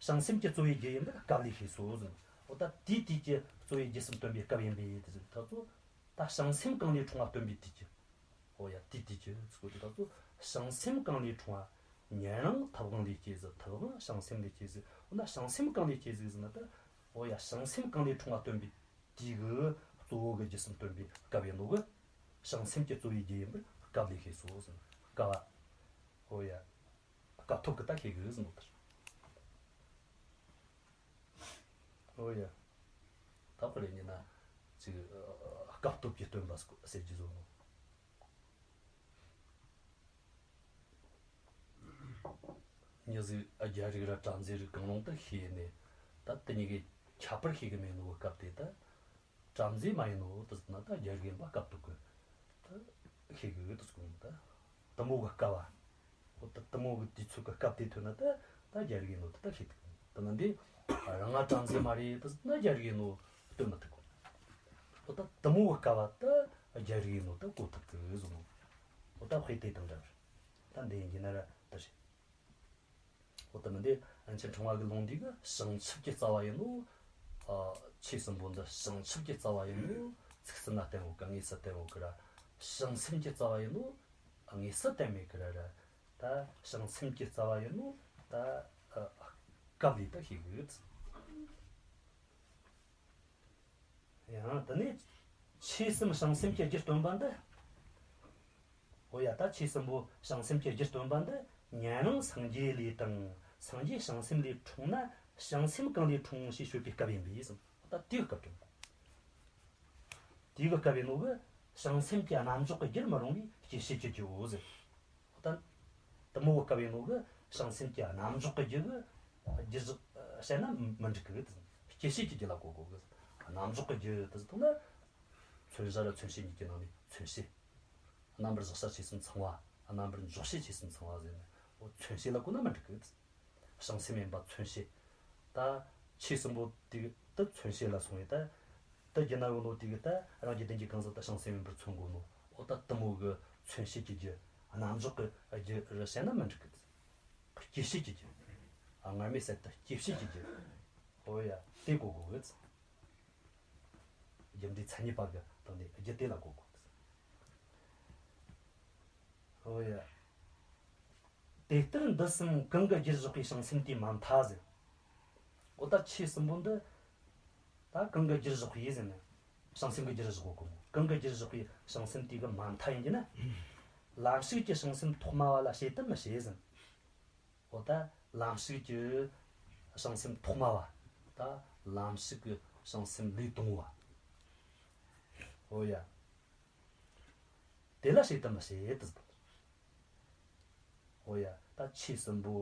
བྱང་སེམས་ཀྱི་རྩོལ་བའི་རྒྱུ་ཡིན་པར་སྐབས་ལས་ཤེས་སོ་ཟེར། འོ་ད་དེའི་དུས་ཀྱི་རྩོལ་བའི་རྒྱུ་གསུམ་སྟོན་པའི་སྐབས་ཡིན་པས་ཟེར། ད་ཚོ་ད་བྱང་སེམས་གང་ལས་འཁྲུངས་པ་སྟོན་པའི་དུས་ཀྱི། འོ་ཡ། དེའི་དུས་ཀྱི་ཚིག་གོ་དེ་ད་ཚོ་བྱང་སེམས་གང་ལས་འཁྲུངས་པ། ཉན་རང་ཐབས་དབང་ལས་སྐྱེས་ཟེར། ཐབས་དབང་བྱང་སེམས་ལས་སྐྱེས་ཟེར། འོ་ན་བྱང་སེམས་གང་ལས་སྐྱེས་ཟེར་ཟེར་ན་ད། འོ་ཡ། བྱང་སེམས་གང་ལས་འཁྲུངས་པ་སྟོན་པའི་དུས་ཀྱི་གཙོ་བོ་གི་རྒྱུ་གསུམ་སྟོན་པའི་སྐབས་ཡིན་ནོ་གི། བྱང་སེམས་ཀྱི་རྩོལ་བའི་རྒྱུ་ཡིན་པར་སྐབས་ལས་ཤེས་སོ་ཟེར། སྐབས། འོ་ཡ། སྐབས་ཐོབ་ཀྱི་ད་ཤེས་གི་ཟེར་ནོ་ལྟར། འོ་ཡ། ད་དཔེར་ཡིན་ན་ཅིག་སྐབས་ཐོབ་ཀྱི་སྟོན་པ་ཟེར་རྒྱུ་བཟོ་ནོ། མྱི་ཟིག་རྒྱལ་རིགས་ར་བྲམ་ཟེ་རིགས་གང་རུང་དུ་ཤེས་ནས། ད་དེ་གཉིས་ཀྱི་ཁྱད་པར་ཤེས་གི་མེད་ནོ་གི་སྐབས་དེ་ད། བྲམ་ཟེ་མ་ཡིན་ནོ་དེ་ཟེར་ན་ད་རྒྱལ་རིགས་ཡིན་པ་སྐབས་ཐོབ་གི་ད་ཤེས་གི་དེ་ཟེར་གོ་ནོ་ད། དེ་མོ་གི་སྐབས་བ། འོ་ད་དེ་མོ་གི་དུས་ཚོད་གི་སྐབས་དེ་ཐོན་ན་ད་ད་རྒྱལ་རིགས་ཡིན་ནོ་ད་ད་ཤེས་ཐུབ་གི། དེ་མིན་དེ་རང་ང་བྲམ་ཟེ་མ་རེད་དེ་ཟེར་ན་རྒྱལ་རིགས་ཡིན་ནོ་སྟོན་མི་ཐུབ་གི། འོ་ད་དེ་མོ་གི་སྐབས་བ་ད་རྒྱལ་རིགས་ཡིན་ནོ་ད་གོ་ཐུབ་གི་ཟེར་ནོ། འོ་ད་དཔེ་དེ་དང་འདྲ་བར། ད་འདི་ཡིན་གྱི་ན་ར་ད་རེད། འོ་ད་མིན་དེ་ཨན་ཆི་ཕྲེང་བ་གི་ལུང་འདི་གིས་བྱང་ཆུབ་ཀྱི་རྩ་བ་ཡིན་ནོ། ཨ་ཆོས་གསུམ་པོ་འདི་བྱང་ཆུབ་ཀྱི་རྩ་བ་ཡིན་ནོ། ཚིག་ཟིན་ན་བསྟན་ཡོད་གི། དངོས་སུ་བསྟན་ཡོད་གི་ར། བྱང་སེམས་ཀྱི་རྩ་བ་ཡིན་ནོ། དངོས་སུ་བསྟན་མེད་གི་ར་ར། ད་བྱང་སེམས་ཀྱི་རྩ་བ་ཡིན་ནོ། ད་ཨ་སྐབས་ལས་ད་ཤེས་གི་ཡོད། ཡང་དེ་ནས་ཆོས་གསུམ་བྱང་སེམས་ཀྱི་རྒྱུ་སྟོན་པ་འདི། འོ་ཡ། ད་ཆོས་གསུམ་པོ་བྱང་སེམས་ཀྱི་རྒྱུ་སྟོན་པ་འདི་ཉན་རང་སངས་རྒྱས་ལས་དང་། སངས་རྒྱས་བྱང་སེམས་ལས་འཁྲུངས་ན། བྱང་སེམས་གང་ལས་འཁྲུངས་ཞེས་བརྗོད་པའི་སྐབས་ཡིན་པས་ཟེར། ད་དེའི་སྐབས་དྲན། དེའི་སྐབས་ཡིན་ནོ་གིས་བྱང་སེམས་ཀྱི་རྣམ་འཇོག་གི་རྒྱུར་མི་རུང་བས་སྐྱེད་བྱེད་ཀྱི་རྒྱུའོ་ཟེར། ད་དེ་མོ་གི་སྐབས་ཡིན་ནོ་གིས་བྱང་སེམས་ཀྱི་རྣམ་འཇོག་གི་རྒྱུ་གི་རྒྱུ་བཞག་བཤད་ན་མི་འགྲིག་གི། སྐྱེད་བྱེད་ཀྱི་རྒྱུ་ལ་གོ་དགོས་གི། རྣམ་འཇོག་གི་རྒྱུ་དེ་ཟེར་ན། མཚོན་བྱ་ར་མཚོན་བྱེད་གཉིས་ཀྱི་ནང་ནས་མཚོན་བྱེད། རྣམ་པར་གཞག་བྱ་ཆོས་གསུམ་ཚང་བ། རྣམ་པར་འཇོག་བྱེད་ཆོས་གསུམ་ཚང་བ་ཟེར་ནས། འོ་མཚོན་བྱེད་ལ་གོ་ན་མི་འགྲིག་གི། བྱང་སེམས་ཡིན་པ་མཚོན་བྱེད། ད་ཆོས་གསུམ་པོ་དེ་གི་ད་མཚོན་བྱེད་ལ་སོང་བས། ད་ད་རྒྱུ་ན་ཡོད་ནོ་དེ་གི་ད་རང་རྒྱུ་ལྡན་གྱི་གང་ཟག་ད་བྱང་སེམས་ཡིན་པར་མཚོན་དགོས་ནོ། འོ་ད་དེ་མོ་གི་མཚོན་བྱེད་ཀྱི་རྒྱུ། རྣམ་འཇོག་གི་རྒྱུ་རུ་བཤད་ན་མི་འགྲིག་གི། སྐྱེད་བྱེད་ཀྱི་རྒྱུ། ཨ་སྔར་མེད་གསར་དུ་སྐྱེད་བྱེད་ཀྱི་རྒྱུ། འོ་ཡ། དེ་གོ་དགོས་གི། རྒྱུ་འབྲས་མཚན་ཉིད་པ་གི་སྟེང་ནས་རྒྱུ་དེ་ལ་གོ་དགོས་གི། འོ་ཡ། དེ་ལྟར་འདི་གསུམ་གང་གི་རྒྱུར་བཞག་པའི་བྱང་སེམས་དེ་མ་མཐའ་ཟེར། འོ་ད་ཆོས་གསུམ་པོ་འདི་ད་གང་གི་རྒྱུར་བཞག་པའི་ཟེར་ན། བྱང་སེམས་ཀྱི་རྒྱུར་བཞག་གོ་གོ། གང་གི་རྒྱུར་བཞག་པའི་བྱང་སེམས་དེ་གི་མ་མཐའ་ཡིན་གྱི་ན། ལམ་ཞུགས་ཀྱི་བྱང་སེམས་ཐོག་མ་བ་ལ་བྱེད་དམ་མི་བྱེད་ཟེར། འོ་ད་ལམ་ཞུགས་ཀྱི་བྱང་སེམས་ཐོག་མ་བ། ད་ལམ་ཞུགས་ཀྱི་བྱང་སེམས་ལས་དང་བ། འོ་ཡ། དེ་ལ་བྱེད་དམ་མི་བྱེད་དེ་ཟེར། འོ་ཡ། ད་ཆོས་གསུམ་པོ་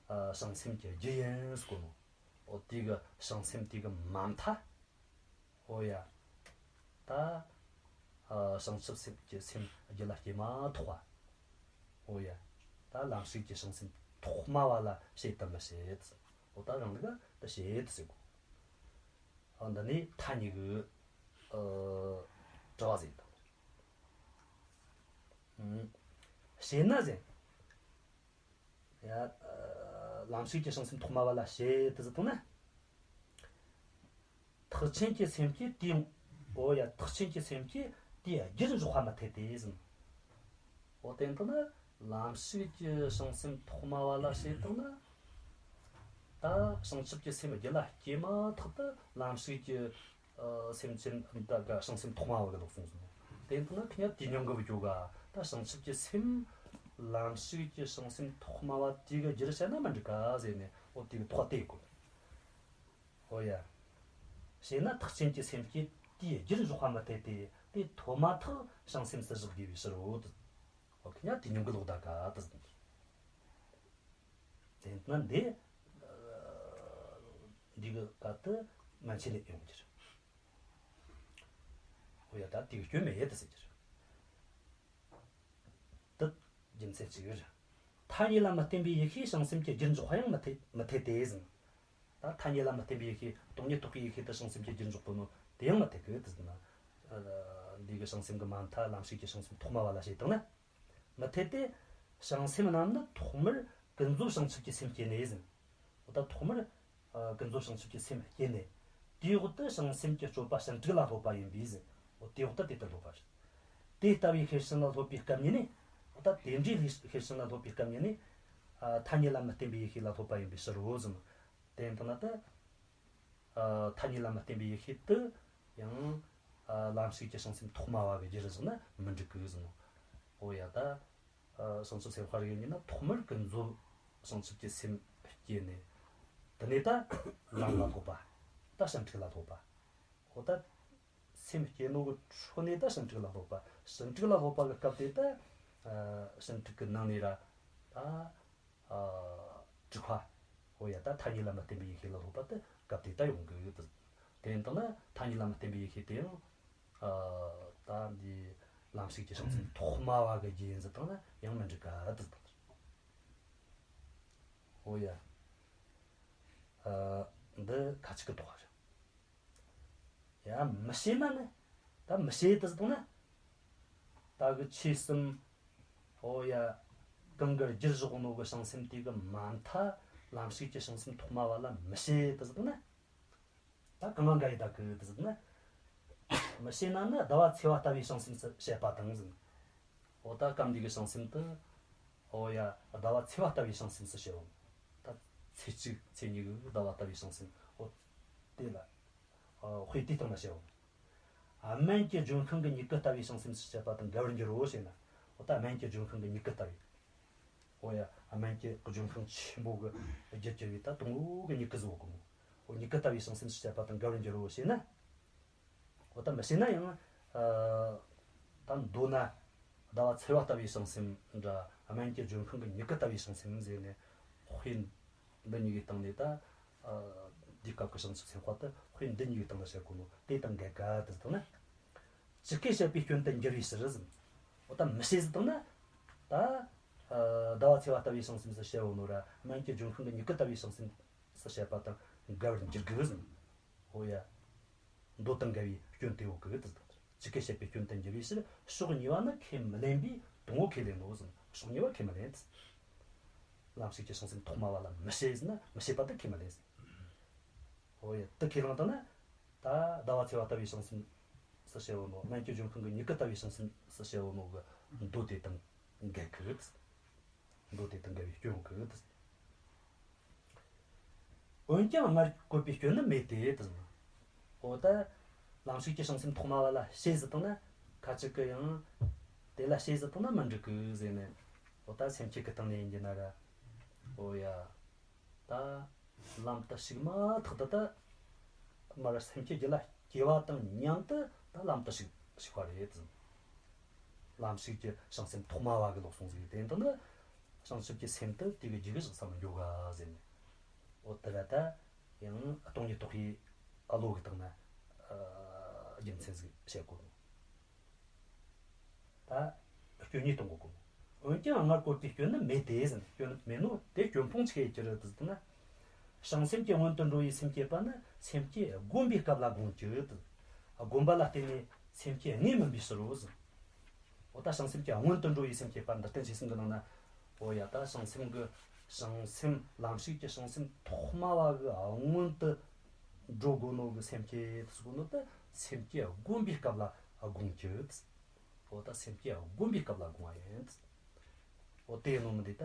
ཨ་བྱང་སེམས་ཀྱི་རྒྱུ་ཡིན་ཟེར་གོ་ནོ། འོ་དེ་གི་བྱང་སེམས་དེ་གི་མ་མཐའ། འོ་ཡ། ད་ ཨ་བྱང་ཆུབ་སེམས་ཀྱི་སེམས་རྒྱུད་ལ་སྐྱེས་མ་ཐག་པ། འོ་ཡ། ད་ལམ་ཤེས་ཀྱི་བྱང་སེམས་ཐོག་མ་བ་ལ་བྱེད་དམ་མི་བྱེད། འོ་ད་རང་ལུགས་ད་བྱེད་ཟེར་གོ། ཨ་འདི་ནས་མཐའ་གཉིས་ཀྱི་ཨ་དྲི་བ་ཟེར་དང་། ཨང་། བྱེད་ན་ཟེར། ཡ། ཨ་ལམ་ཤེས་ཀྱི་བྱང་སེམས་ཐོག་མ་བ་ལ་བྱེད་དུ་ཟེར་བཏང་ན། ཐེག་ཆེན་གྱི་སེམས་ཀྱིས་དེའི། འོ་ཡ། ཐེག་ཆེན་གྱི་སེམས་ཀྱིས་དེའི་རྒྱུར་འཇོག་པ་མི་འཐད་དེ་ཟེར། འོ་དེ་འདི་ནི་ལམ་ཤེས་ཀྱི་བྱང་སེམས་ཐོག་མ་བ་ལ་བྱེད་བཏང་ན། ད་བྱང་ཆུབ་ཀྱི་སེམས་རྒྱུད་ལ་སྐྱེས་མ་ཐག་ཏུ་ལམ་ཤེས་ཀྱི་ཨ་སེམས་ཅན་ད་ག་བྱང་སེམས་ཐོག་མ་བ་གི་ལོག་སོང་ཟེར། དེ་འདི་ན་ཁྱེད་དེ་ཉམས་གི་བུ་ཅོ་ག་ད་བྱང་ཆུབ་ཀྱི་སེམས། ལམ་ཤེས་ཀྱི་བྱང་སེམས་ཐོག་མ་བ་དེ་གི་རྒྱུར་བྱས་ན་མི་འགྲིག་ག་ཟེར་ནས། འོ་དེ་གི་ཐོག་དེ་གོ། འོ་ཡ། བྱས་ན་ཐེག་ཆེན་གྱི་སེམས་ཀྱིས་དེའི་རྒྱུར་འཇོག་པ་མི་འཐད་དེ། དེ་ཐོག་མ་ཐག་བྱང་སེམས་སུ་བཞག་དགོས་པའི་ཕྱིར་རོ། འོ་ཁྱེད་དེ་ཉམས་གི་ལོག་ད་ག་ད་ཟེར། དེ་ན་འདི། འདི་གི་སྐབས་དུ་མན་ཆད་ལས་ཡོང་རྒྱུ་རེད། འོ་ཡ། ད་དེ་གི་སྐྱོན་མེད་ཡེ་དུ་ཟེར་རྒྱུ་རེད། དེ་རྒྱུ་མཚན་གཅིག་རེད། ཐ་སྙད་ལ་མི་བརྟེན་པའི་ཡེ་ཤེས་བྱང་སེམས་ཀྱི་རྒྱུར་འཇོག་པ་ཡང་མི་འཐད་མི་འཐད་དེ་ཟེར། ད་ཐ་སྙད་ལ་མི་བརྟེན་པའི་ཡེ་ཤེས། སྟོང་ཉིད་རྟོགས་པའི་ཡེ་ཤེས་དེ་བྱང་སེམས་ཀྱི་རྒྱུར་འཇོག་པོ་ནོ་དེ་ཡང་མི་འཐད་གི་དུ་ཟེར་ན། འདི་གི་བྱང་སེམས་ཀྱི་མ་མཐའ་ལམ་ཤེས་ཀྱི་བྱང་སེམས་ཐོག་མ་བ་ལ་བྱེད་བཏང་ན། མི་འཐད་དེ། བྱང་སེམས་རྣམས་ནི་ཐོག་མར་ཀུན་རྫོབ་བྱང་ཆུབ་ཀྱི་སེམས་སྐྱེས་ནས་ཟེར། འོ་ད་ཐོག་མར་ཨ་ཀུན་རྫོབ་བྱང་ཆུབ་ཀྱི་སེམས་སྐྱེས་ནས། དེའི་འོག་ཏུ་བྱང་སེམས་ཀྱི་སྤྱོད་པ་ཕྱིན་དྲུག་ལ་སློབ་པ་ཡིན་པས་ཟེར། འོ་དེའི་འོག་ཏུ་དེ་ལྟར་སློབ་པ་རེད། དེ་ལྟ་བུའི་ཤེར་ཕྱིན་ལ་སློབ་པའི་སྐབས་ཉིད་ནས། འོ་ད་དེ་འདྲའི་ཤེར་ཕྱིན་ལ་སློབ་པའི་སྐབས་ཉིད་ནས། ཨ་ཐ་སྙད་ལ་མི་བརྟེན་པའི་ཡེ་ཤེས་ལ་སློབ་པ་ཡིན་པའི་ཕྱིར་རོ་ཟེར། དེ་ཡིན་དུས་ན་ད། ཨ་ཐ་སྙད་ལ་མི་བརྟེན་པའི་ཡེ་ཤེས་དེ་ཡང་ཨ་ལམ་ཤེས་ཀྱི་བྱང་སེམས་ཐོག་མ་བ་གི་རྒྱུར་བཞག་ན་མི་འགྲིག་གི་ཟེར་ནོ། འོ་ཡ། ད་ཨ་བྱང་ཆུབ་སེམས་དཔའ་རིགས་ཡིན་ན་ཐོག་མར་ཀུན་རྫོབ་བྱང་ཆུབ་ཀྱི་སེམས་སྐྱེས་ནས། དེ་ནས་ད་ལམ་ལ་སློབ་པ། ད་ཕྱིན་དྲུག་ལ་སློབ་པ། འོ་ད་སེམས་སྐྱེས་ནོ་གི་འཕྲོ་ནས་ད་ཕྱིན་དྲུག་ལ་སློབ་པ། ཕྱིན་དྲུག་ལ་སློབ་པ་གི་སྐབས་དེ་ད་ཨ་ཕྱིན་དྲུག་གི་ནང་ནས་ར་ད། ཨ་དྲུག་པ། འོ་ཡ། ད་ཐ་སྙད་ལ་མི་བརྟེན་པའི་ཡེ་ཤེས་ལ་སློབ་པ་དེ་སྐབས་དེ་ད་ཡོང་གི་ཡོད་དེ། དེ་ཡིན་དུས་ན་ཐ་སྙད་ལ་མི་བརྟེན་པའི་ཡེ་ཤེས་དེ་ཡང་ཨ་ད་འདི་ལམ་ཤེས་ཀྱི་བྱང་སེམས་ཐོག་མ་བ་གི་རྒྱུ་ཡིན་ཟེར་བཏང་ན་ཡང་མི་འགྲིག་ག་དེ་དང་། འོ་ཡ། ཨ་འདི་ཁ་ཅིག་གི་དོགས་པ་རེད། ཡ། མི་བྱེད་ན་ནི། ད་མི་བྱེད་དུ་ཟེར་བཏང་ན། ད་གི་ཆོས་གསུམ། འོ་ཡ། གང་གི་རྒྱུར་བཞག་ནོ་གི་བྱང་སེམས་དེ་གི་མ་མཐའ་ལམ་ཤེས་ཀྱི་བྱང་སེམས་ཐོག་མ་བ་ལ་མི་བྱེད་དུ་ཟེར་བཏང་ན། ད་གང་ང་འགལ་ཡི་ད་གི་དུ་ཟེར་བཏང་ན། མི་བྱེད་ན་ནི་ཟླ་བ་ཚེས་པ་ལྟ་བུའི་བྱང་སེམས་སུ་བྱེད་པ་དང་ཟེར། འོ་ད་སྐབས་འདི་གི་བྱང་སེམས་དེ། འོ་ཡ། ཟླ་བ་ཚེས་པ་ལྟ་བུའི་བྱང་སེམས་སུ་བྱེད་འོང་། ད་ཚེས་གཅིག་ཚེས་གཉིས་གི་ཟླ་བ་ལྟ་བུའི་བྱང་སེམས། འོ་དེ་ལ། ཨ་དཔེ་དེ་སྟེང་ན་བཤད་འོང་། ཨ་སྨན་གྱི་ལྗོན་ཤིང་གི་མྱུ་གུ་ལྟ་བུའི་བྱང་སེམས་སུ་བྱེད་པ་དང་འགལ་བར་འགྱུར་རོ་ཞེ་ན། འོ་ད་སྨན་གྱི་ལྗོན་ཤིང་གི་མྱུ་གུ་ལྟ་བུའི། འོ་ཡ། སྨན་གྱི་ལྗོན་ཤིང་ཆེན་པོ་གི་རྒྱུར་གྱུར་བའི་ད་དང་པོ་གི་མྱུ་གུ་ཟིག་ཡོད་གི་མོ། འོ་མྱུ་གུ་ལྟ་བུའི་བྱང་སེམས་སུ་བྱེད་པ་དང་འགལ་བར་འགྱུར་རོ་ཞེ་ན། འོ་ད་མི་བྱེད་ན་ཡང་། ཨ་ད་མདོར་ན་ཟླ་བ་ཚེས་པ་ལྟ་བུའི་བྱང་སེམས་འདྲ། སྨན་གྱི་ལྗོན་ཤིང་གི་མྱུ་གུ་ལྟ་བུའི་བྱང་སེམས་ཟེར་ནས། དཔེ་འདི་གཉིས་ཀྱི་སྟེང་ནས་ད། ཨ་འདིའི་སྐབས་ཀྱི་བྱང་ཆུབ་སེམས་དཔའ་དེ་དཔེ་འདི་གཉིས་ཀྱི་སྟེང་ལ་བཤད་གོ་ནོ་དེ་དང་འགལ་ག་དུ་བཏང་ན། ཇི་སྐད་བཤད་པའི་སྐྱོན་དུ་འགྱུར་བའི་ཕྱིར་ཟེར། འོ་ད་མི་བྱེད་ཟེར་བཏང་ན། ད་ཨ་ཟླ་བ་ཚེས་པ་ལྟ་བུའི་བྱང་སེམས་སུ་བཤད་འོ་ནོ་ར། སྨན་གྱི་ལྗོན་ཤིང་གི་མྱུ་གུ་ལྟ་བུའི་བྱང་སེམས་སུ་བཤད་པ་དང་འགལ་བར་འགྱུར་དགོས་ཟེར། འོ་ཡ། མདོ་དང་འགལ་བའི་སྐྱོན་དེ་ཡོད་གི་དུ། ཇི་སྐད་བཤད་པའི་སྐྱོན་དུ་འགྱུར་བའི་ཕྱིར། ཕྱོགས་གཉིས་པ་ནི་ཁས་མི་ལེན་པས་དང་པོ་ཁས་ལེན་ནོ་ཟེར། ཕྱོགས་གཉིས་པ་ཁས་མི་ལེན་ཏེ། ལམ་ཤེས་ཀྱི་བྱང་སེམས་ཐོག་མ་བ་ལ་མི་བྱེད་ཟེར་ན་མི་བྱེད་པ་དེ་ཁས་མི་ལེན་ཟེར། འོ་ཡ། དེ་ཁས་བླངས་བཏང་ན། ད་ཟླ་བ་ཚེས་པ་ལྟ་བུའི་བྱང་སེམས་སུ་བྱེད་འོ་ནོ། སྨན་གྱི་ལྗོན་ཤིང་གི་མྱུ་གུ་ལྟ་བུའི་བྱང་སེམས་སུ་བྱེད་འོ་ནོ་གི་མདོ་དེ་དང་འགལ་གི་རེད། མདོ་དེ་དང་འགལ་བའི་སྐྱོན་ཡོད་གི་རེད། འོན་ཀྱང་སྔར་བཀོད་པའི་སྐྱོན་ནི་མེད་དེ་དུ། འོ་ད་ལམ་ཤེས་ཀྱི་བྱང་སེམས་ཐོག་མ་བ་ལ་བྱེད་ཟེར་བཏང་ན། ཁ་ཅིག་གིས་ཡང་དེ་ལ་བྱེད་ཟེར་བཏང་ན་མི་འགྲིག་གི་ཟེར་ནས། འོ་ད་སེམས་བསྐྱེད་ཀྱི་སྟེང་ནས་ཡིན་གྱི་ན་ར། འོ་ཡ། ད་ལམ་དུ་ཞུགས་མ་ཐག་ཏུ་ད་མར་སེམས་བསྐྱེད་རྒྱུད་ལ་སྐྱེ་བ་དང་མཉམ་དུ་ད་ལམ་དུ་ཞུགས་ཞུགས་པ་རེད་ཟེར། ལམ་ཤེས་ཀྱི་བྱང་སེམས་ཐོག་མ་བ་གི་ལོག་སོང་ཟིག། དེ་འདི་ནི་བྱང་ཆུབ་ཀྱི་སེམས་དེ་དེ་གི་རྒྱུད་གི་བཞག་ས་མི་འགྱོ་ག་ཟེར་ནས། འོ་དེ་ར་ད་ཡང་སྟོང་ཉིད་རྟོགས་པའི་ཨ་བློ་གི་སྟེང་ན་ཨ་རྒྱུ་མཚན་ཟིག་བཤད་དགོས་ནོ། ད་སྐྱོན་ཉེས་གཏོང་གོ་གོ། འོན་ཀྱང་སྔར་བཀོད་པའི་སྐྱོན་ནི་མེད་དེ་ཟེར། སྐྱོན་མེད་ནོ་དེ་སྐྱོན་སྤོང་ཆི་ཡེ་རྒྱུ་རེད་ཟེར་ན། བྱང་སེམས་ཀྱི་སྔོན་དུ་འགྲོ་བའི་སེམས་བསྐྱེད་པ་ནི་སེམས་བསྐྱེད་བསྒོམ་པའི་སྐབས་ལ་དགོངས་ཀྱི། བསྒོམ་པ་ལ་བརྟེན་ནས་སེམས་བསྐྱེད་དངོས་མིན་པའི་ཕྱིར་རོ་ཟེར། འོ་ད་བྱང་སེམས་ཀྱི་སྔོན་དུ་འགྲོ་བའི་སེམས་བསྐྱེད་པ་འདི་རྟེན་བྱེད་གསུམ་གྱི་ནང་ན། འོ་ཡ། ད་བྱང་སེམས་ཀྱི་བྱང་སེམས་ལམ་ཞུགས་ཀྱི་བྱང་སེམས་ཐོག་མ་བ་གི་སྔོན་དུ་འགྲོ་དགོས་ནོ་གི་སེམས་བསྐྱེད་ཟེར་གོ་ནོ་དེ་སེམས་བསྐྱེད་བསྒོམ་པའི་སྐབས་ལ་དགོངས་ཀྱི། འོ་ད་སེམས་བསྐྱེད་བསྒོམ་པའི་སྐབས་ལ་དགོངས་པ་ཡིན། འོ་དེ་ཡིན་ནོ་མིན་འདི་ད་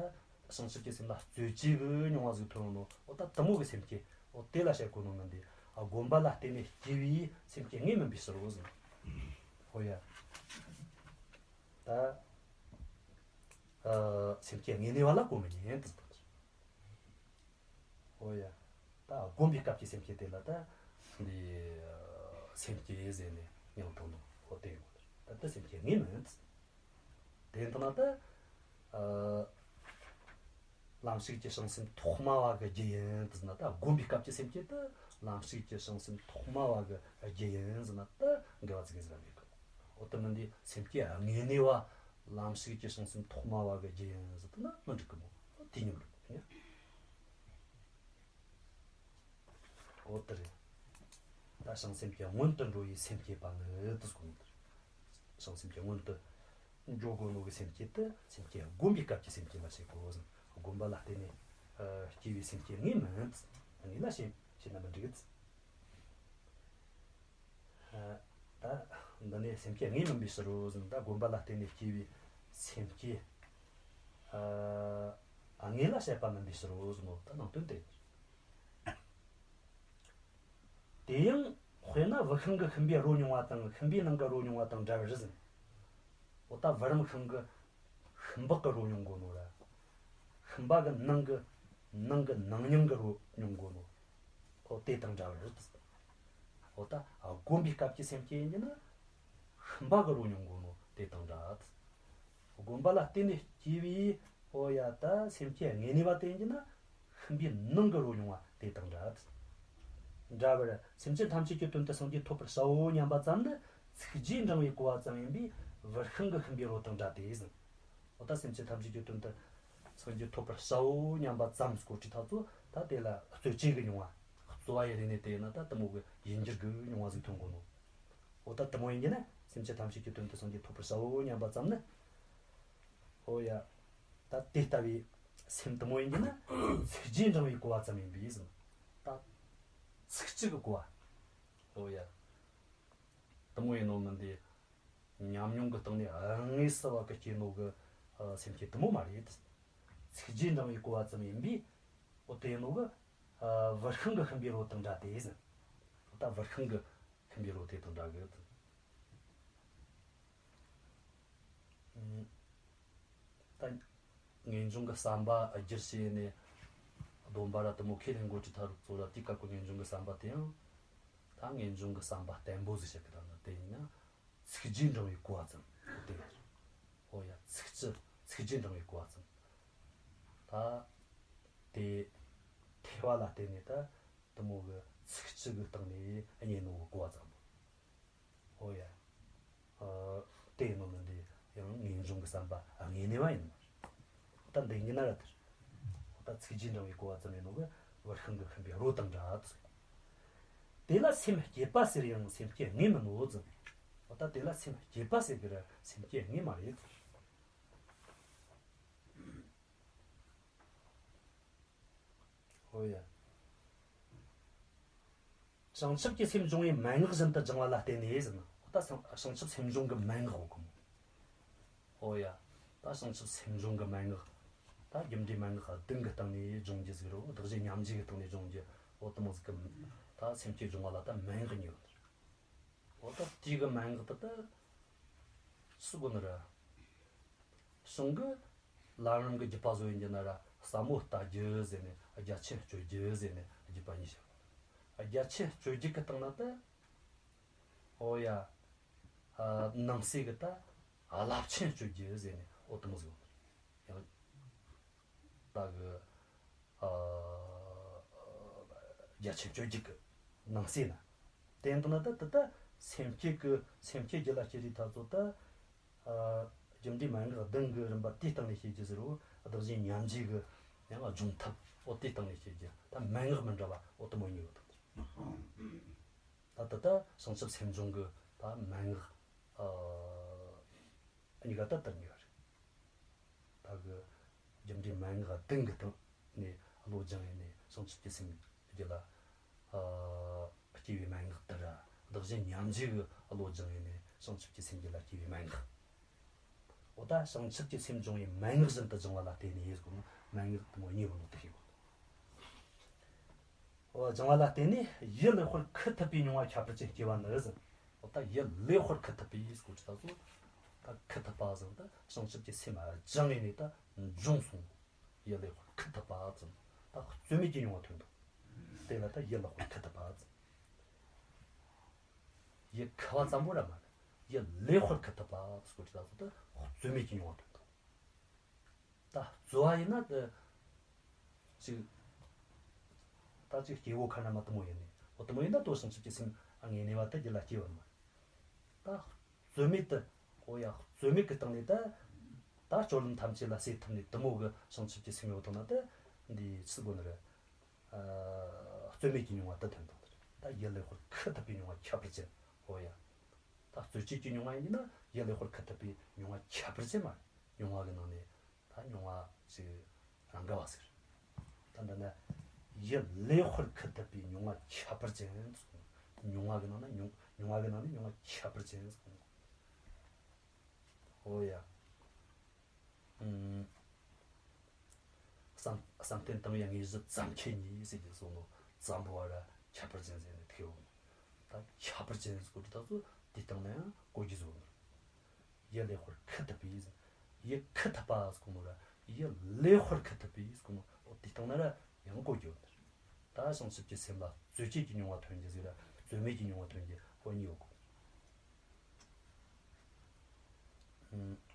བྱང་ཆུབ་ཀྱི་སེམས་ལ་རྩོད་གཅོད་གི་མྱོང་བ་ཟིག་ཐོན་ཡོང་ནོ། འོ་ད་དེ་མོ་གི་སེམས་བསྐྱེད། འོ་དེ་ལ་བཤད་གོ་ནོ་མིན་འདི། ཨ། བསྒོམ་པ་ལ་བརྟེན་ནས་སྐྱེ་བའི་སེམས་བསྐྱེད་དངོས་མིན་པའི་ཕྱིར་རོ་ཟེར། འོ་ཡ། ད་ཨ་སེམས་བསྐྱེད་དངོས་གནས་པ་ལ་གོ་མི་ཉན་དེ་ཟེར། འོ་ཡ། ད་བསྒོམ་པའི་སྐབས་ཀྱི་སེམས་བསྐྱེད་དེ་ལ་ད་འདི་སེམས་བསྐྱེད་ཟེར་ནས་མྱིང་བཏགས་ནོ། འོ་དེ་ཡིན་གོ། ད་ལྟ་སེམས་བསྐྱེད་དངོས་མིན། དེ་ཡིན་ན་ད་ཨ་ལམ་ཞུགས་ཀྱི་བྱང་སེམས་ཐོག་མ་བ་གི་རྒྱུ་ཡིན་ཟེར་ན། ད་བསྒོམ་པའི་སྐབས་ཀྱི་སེམས་བསྐྱེད་དེ་ལམ་ཞུགས་ཀྱི་བྱང་སེམས་ཐོག་མ་བ་གི་རྒྱུ་ཡིན་ཟེར་ན་ད་འགལ་བ་ཟིག་ཟིག་ར་མེད་གི། འོ་དེ་མིན་འདི་སེམས་བསྐྱེད་དངོས་གནས་པ་ལམ་ཞུགས་ཀྱི་བྱང་སེམས་ཐོག་མ་བ་གི་རྒྱུ་ཡིན་ཟེར་ན་མི་འགྲིག་གི་མོ། དེ་མཉམ་རུ་ཡིན། འོ་དེ་རེད། ད་བྱང་སེམས་ཀྱི་སྔོན་དུ་འགྲོ་བའི་སེམས་བསྐྱེད་པ་ནི་དེ་ཟེར་གོ་ནོ་དེ་རེད། བྱང་སེམས་ཀྱི་སྔོན་དུ་འགྲོ་དགོས་ནོ་གི་སེམས་བསྐྱེད་དེ་སེམས་བསྐྱེད་བསྒོམ་པའི་སྐབས་ཀྱི་སེམས་བསྐྱེད་ལ་བྱེད་དགོས་ཟེར། བསྒོམ་པ་ལ་བརྟེན་ནས་ཨ་སྐྱེ་བའི་སེམས་བསྐྱེད་དངོས་མིན། དངོས་ལ་བྱེད་བྱེད་ན་མི་འགྲིག། ཨ་ད་འདི་ནས་སེམས་བསྐྱེད་དངོས་མིན་པའི་ཕྱིར་རོ་ཟེར། ད་བསྒོམ་པ་ལ་བརྟེན་ནས་སྐྱེ་བའི་སེམས་བསྐྱེད་ཨ་དངོས་ལ་བྱེད་པ་མིན་པའི་ཕྱིར་རོ་ཟེར་ནོ་ད་ནང་དོན་དེ། དེ་ཡང་དཔེར་ན་བུད་ཤིང་གི་ཤུན་པའི་རོ་མྱོང་བ་དང་ཤུན་པའི་ནང་གི་རོ་མྱོང་བ་དང་འདྲ་བར་ཟེར། འོ་ད་བུ་རམ་ཤིང་གི་ཤུན་པགས་གི་རོ་མྱོང་གོ་ནོ་ར། ཤུན་པ་གི་ནང་གི་ནང་གི་ནང་སྙིང་གི་རོ་མྱོང་གོ་ནོ། འོ་དེ་དང་འདྲ་བར་ཟེར། འོ་ད་བསྒོམ་པའི་སྐབས་ཀྱི་སེམས་བསྐྱེད་ཡིན་གྱི་ན་ཤུན་པ་གི་རོ་མྱོང་གོ་ནོ་དེ་དང་འདྲ། བསྒོམ་པ་ལ་བརྟེན་ནས་སྐྱེ་བའི། འོ་ཡ། ད་སེམས་བསྐྱེད་དངོས་གནས་པ་དེ་ཡིན་གྱི་ན་ཤུན་པའི་ནང་གི་རོ་མྱོང་བ་དེ་དང་འདྲ། འདྲ་བར་སེམས་ཅན་ཐམས་ཅད་ཀྱི་དོན་དུ་སངས་རྒྱས་ཐོབ་པར་བྱའོ་སྙམ་པ་ཙམ་ནི་ཚིག་རྗེས་འབྲང་བའི་གོ་བ་ཙམ་ཡིན་པས་བུད་ཤིང་གི་ཤུན་པའི་རོ་དང་འདྲ་སྟེ་ཟེར། འོ་ད་སེམས་ཅན་ཐམས་ཅད་ཀྱི་དོན་དུ་སངས་རྒྱས་ཐོབ་པར་བྱའོ་སྙམ་པ་ཙམ་ཟེར་གོ་དུས་ཐག་ཚོ་ད་དེ་ལ་རྩོད་གཅོད་ཀྱི་མྱོང་བ། རྩོད་པ་ཡི་རིགས་ནས་དེ་ཡིན་ན་ད་དེ་མོ་གི་ཡིན་གྱུར་གྱི་མྱོང་བ་ཟིག་ཐོན་གོ་ནོ། འོ་ད་དེ་མོ་ཡིན་གྱི་ན་སེམས་ཅན་ཐམས་ཅད་ཀྱི་དོན་དུ་སངས་རྒྱས་ཐོབ་པར་བྱའོ་སྙམ་པ་ཙམ་ནི། འོ་ཡ། ད་དེ་ལྟ་བུའི་སེམས་དེ་མོ་ཡིན་གྱི་ན་ཚིག་རྗེས་འབྲང་བའི་གོ་བ་ཙམ་ཡིན་པས་ཟེར། ད་ཚིག་གཅིག་གི་གོ་བ། འོ་ཡ། དེ་མོ་ཡིན་ནོ་མིན་འདི། ཉམས་མྱོང་གི་སྟེང་ནས་དངོས་སུ་བ་གི་སྐྱེས་ནོ་གི་ཨ་སེམས་བསྐྱེད་དེ་མོ་མ་རེད། ཚིག་རྗེས་འབྲང་བའི་གོ་བ་ཙམ་ཡིན་པས། འོ་དེ་ཡིན་ནོ་གི་ཨ་བུད་ཤིང་གི་ཤུན་པའི་རོ་དང་འདྲ་སྟེ་ཟེར། འོ་ད་བུད་ཤིང་གི་ཤུན་པའི་རོ་དེ་དང་འདྲ་གི། ཨ་ད་ངེས་འབྱུང་གི་བསམ་པ་བསྒྱུར་བྱས་ནས་སྡོམ་པ་ར་དེ་མོ་ཁས་ལེན་གོ་དུས་ཐག་རིང་ཚོ་ར་དེའི་སྐབས་ཀྱི་ངེས་འབྱུང་གི་བསམ་པ་དེ་ཡང་ད་ངེས་འབྱུང་གི་བསམ་པ་བརྟན་པོ་ཟིག་བྱེད་གི། ད་ནི་དེ་ཡིན་ན་ཚིག་རྗེས་འབྲང་བའི་གོ་བ་ཙམ་དེ་ཡིན། འོ་ཡ། ཚིག་རྗེས་ཚིག་རྗེས་འབྲང་བའི་གོ་བ་ཙམ། ད་དེ་ཐོས་པ་ལ་བརྟེན་ནས་ད་དེ་མོ་གི་ཚིག་གཅིག་གི་སྟེང་ནས་རྙེད་ནོ་གི་གོ་བ་ཙམ་པོ། ཨོ་ཡ། ཨ། དེ་ཡིན་ནོ་མིན་འདི་ཡང་ངེས་འབྱུང་གི་བསམ་པ་དངོས་གནས་པ་ཡིན་ནོ། ད་འདི་ཡིན་ན་ར་དེར། ད་ཚིག་རྗེས་འབྲང་བའི་གོ་བ་ཙམ་ཡིན་ནོ་གི་བུད་ཤིང་གི་ཤུན་པའི་རོ་དང་འདྲ་ཟེར། དེ་ལ་སེམས་བསྐྱེད་པ་ཟེར་ཡང་སེམས་བསྐྱེད་དངོས་མིན་ནོ་ཟེར། ད་དེ་ལ་སེམས་བསྐྱེད་པ་ཟེར་གི་ར་སེམས་བསྐྱེད་དངོས་མ་རེད། ཨོ་ཡ། བྱང་ཆུབ་ཀྱི་སེམས་སྦྱོང་བའི་མན་ངག་བཞིན་དུ་སྦྱང་བ་ལ་བརྟེན་ནས་ཟེར་ན། ད་བྱང་བྱང་ཆུབ་སེམས་སྦྱོང་གི་མན་ངག་གོ་གི་མོ། ཨོ་ཡ། ད་བྱང་ཆུབ་སེམས་སྦྱོང་གི་མན་ངག་ད་རྒྱུ་འབྲས་མན་ངག་བདུན་གྱི་སྟེང་ནས་སྦྱོང་རྒྱུ་ཟིག་རོ། བདག་གཞན་མཉམ་བརྗེ་གི་སྟེང་ནས་སྦྱོང་རྒྱུ། ཨོ་དེ་མོ་ཟིག་གི་ད་སེམས་བསྐྱེད་སྦྱོང་བ་ལ་ད་མན་ངག་གཉིས་ཡོད། ཨོ་ད་དེ་གི་མན་ངག་ད་ད་སུ་གོ་ནི་ར། གཞུང་གི་ལམ་རིམ་གི་བརྒྱུད་པ་བཟོ་ཡིན་གྱི་ན་ར་ཟབ་མོ་ལྟ་རྒྱུ་ཟེར་ནས་རྒྱ་ཆེན་སྤྱོད་རྒྱུ་ཟེར་ནས་བརྒྱུད་པ་གཉིས་བཤད། རྒྱ་ཆེན་སྤྱོད་རྒྱུ་གི་སྟེང་ན་ད། ཨོ་ཡ། ཨ། ནང་གསེས་གི་ད་རླབས་ཆེན་སྤྱོད་རྒྱུ་ཟེར་ནས་ཨོ་དེ་མོ་ཟིག་ཡོད། ཡང་ད་གི་ཨ། རྒྱ་ཆེན་སྤྱོད་རྒྱུ་གི་ནང་གསེས་ན། དེ་ཡིན་དུས་ན་ད་ད་ད་སེམས་བསྐྱེད་གི་སེམས་བསྐྱེད་རྒྱུད་ལ་སྐྱེ་རིས་ཐག་ཚོད་ད། ཨ། རྒྱུ་འབྲས་མན་ངག་བདུན་གྱི་རིམ་པ་དེའི་སྟེང་ནས་བཤད་རྒྱུ་ཟེར་རོ། བདག་གཞན་མཉམ་བརྗེ་གི་ཡང་སྦྱོང་ཐབས་འོ་དེའི་སྟེང་ནས་བཤད་རྒྱུ་ད་མན་ངག་མི་འདྲ་བ་འོ་དེ་མོ་གཉིས་ཡོད་དང་། ད་ལྟ་ད་བྱང་ཆུབ་སེམས་སྦྱོང་གི་ད་མན་ངག་ཨ་གཉིས་ཀ་ད་དེར་གཉིས་ཀ་རེད། ད་གི་རྒྱུ་འབྲས་མན་ངག་བདུན་གྱི་སྟེང་ནས་བློ་སྦྱངས་ཡས་ནས་བྱང་ཆུབ་ཀྱི་སེམས་རྒྱུད་ལ་ཨ་སྐྱེ་བའི་མན་ངག་དེ་ར། བདག་གཞན་མཉམ་བརྗེ་གི་བློ་སྦྱངས་ཡས་ནས་བྱང་ཆུབ་ཀྱི་སེམས་རྒྱུད་ལ་སྐྱེ་བའི་མན་ངག་འོ་ད་བྱང་ཆུབ་ཀྱི་སེམས་སྦྱོང་བའི་མན་ངག་བཞིན་དུ་སྦྱང་བ་ལ་བརྟེན་ནས་ཡེ་ཟེར་གོ་ནོ། མན་ངག་དེ་མོ་གཉིས་ཡོད་ནོ་དེ་ཤེས་དགོས། འོ་སྦྱང་བ་ལ་བརྟེན་ནས་ཡུལ་ལེགས་པར་ཁུ་ཐུབ་པའི་མྱོང་བ་ཁྱད་པར་ཅན་སྐྱེ་བ་ནི་ཟེར། འོ་ད་ཡུལ་ལེགས་པར་ཁུ་ཐུབ་པའི་ཟེར་གོ་དུས་ད་ཚོ། ད་ཁུ་ཐུབ་པ་ཟེར་ད་བྱང་ཆུབ་ཀྱི་སེམས་སྦྱངས་ཡས་ནས་ད་འབྱོངས་སོང་། ཡུལ་ལེགས་པར་ཁུ་ཐུབ་པ་ཟེར། ད་རྩོལ་མེད་ཀྱི་མྱོང་བ་ཐོན་འདུག་དེ་ལ་ད་ཡུལ་ལེགས་པར་ཁུ་ཐུབ་པ་ཟེར། ཡུལ་ཁུ་བ་ཙམ་པོ་ར་མ་རེད། ཡུལ་ལེགས་པར་ཁུ་ཐུབ་པ་ཟེར་གོ་དུས་ད་ཚོ་ད་རྩོལ་མེད་ཀྱི་མྱོང་བ་ཐོན་འདུག་ད་རྩོལ་བ་ཡིན་ན་ད་ཅིག་ད་ཅིག་སྐྱེ་བོ་ཁ་ན་མ་དེ་མོ་ཡིན་ནི། འོ་དེ་མོ་ཡིན་ན་ད་བྱང་ཆུབ་ཀྱི་སེམས་ཨ་དངོས་གནས་བ་ད་རྒྱུད་ལ་སྐྱེ་བ་མ་རེད། ད་རྩོལ་མེད་དུ། འོ་ཡ། རྩོལ་མེད་ཀྱི་སྟེང་ནས་ད་ད་སྤྱོད་ལམ་ཐམས་ཅད་ལ་སེལ་ཐུབ་ནི་དེ་མོ་གི་བྱང་ཆུབ་ཀྱི་སེམས་ཡོད་དང་ན་ད་འདི་ཚུལ་དགོས་ནི་རེད། ཨ། རྩོལ་མེད་ཀྱི་མྱོང་བ་དེ་ཐོན་དང་ནི་རེད། ད་ཡུལ་ལེགས་པར་ཁུ་ཐུབ་པའི་མྱོང་བ་ཁྱད་པར་ཅན། འོ་ཡ། ད་རྩོལ་བཅས་ཀྱི་མྱོང་བ་ཡིན་ན་ཡུལ་ལེགས་པར་ཁུ་ཐུབ་པའི་མྱོང་བ་ཁྱད་པར་ཅན་མ་རེད། མྱོང་བ་གི་ནང་ནས་ད་མྱོང་བ་ཞིག་རང་ག་བ་ཟེར། ད་འདི་ན་ཡུལ་ལེགས་པར་ཁུ་ཐུབ་པའི་མྱོང་བ་ཁྱད་པར་ཅན་ཟེར། མྱོང་བ་གི་ནང་ན་མྱོང་མྱོང་བ་གི་ནང་ནས་མྱོང་བ་ཁྱད་པར་ཅན་ཟེར། འོ་ཡ། ཨུམ། བསམ་བསམ་གཏན་དང་ཡང་དངོས་གཞི་ཙམ་ཁྱད་གཉིས་ཟེར་གྱི་སོང་ནོ། ཙམ་པོ་བ་ར་ཁྱད་པར་ཅན་ཟེར་ནས་ཐེའོ། ད་ཁྱད་པར་ཅན་ཟེར་གོ་དུས་ད་ཚོ་དེ་སྟེང་ན་ཡང་གོ་རྒྱུ་བཟོ་ནོ། ཡུལ་ལེགས་པར་ཁུ་ཐུབ་པའི་ཟེར། ཡུལ་ཁུ་ཐུབ་པ་ཟེར་གོ་ནོ་ར་ཡུལ་ལེགས་པར་ཁུ་ཐུབ་པའི་ཟེར་གོ་ནོ། འོ་དེ་སྟེང་ན་ར་ཡང་གོ་རྒྱུ་ནོ། ད་བྱང་ཆུབ་ཀྱི་སེམས་ལ་རྩོལ་བཅས་ཀྱི་མྱོང་བ་ཐོན་རྒྱུ་ཟེར་ར་རྩོལ་མེད་ཀྱི་མྱོང་བ་ཐོན་རྒྱུ་འོ་གཉིས་ཡོད་གོ། ཨུམ།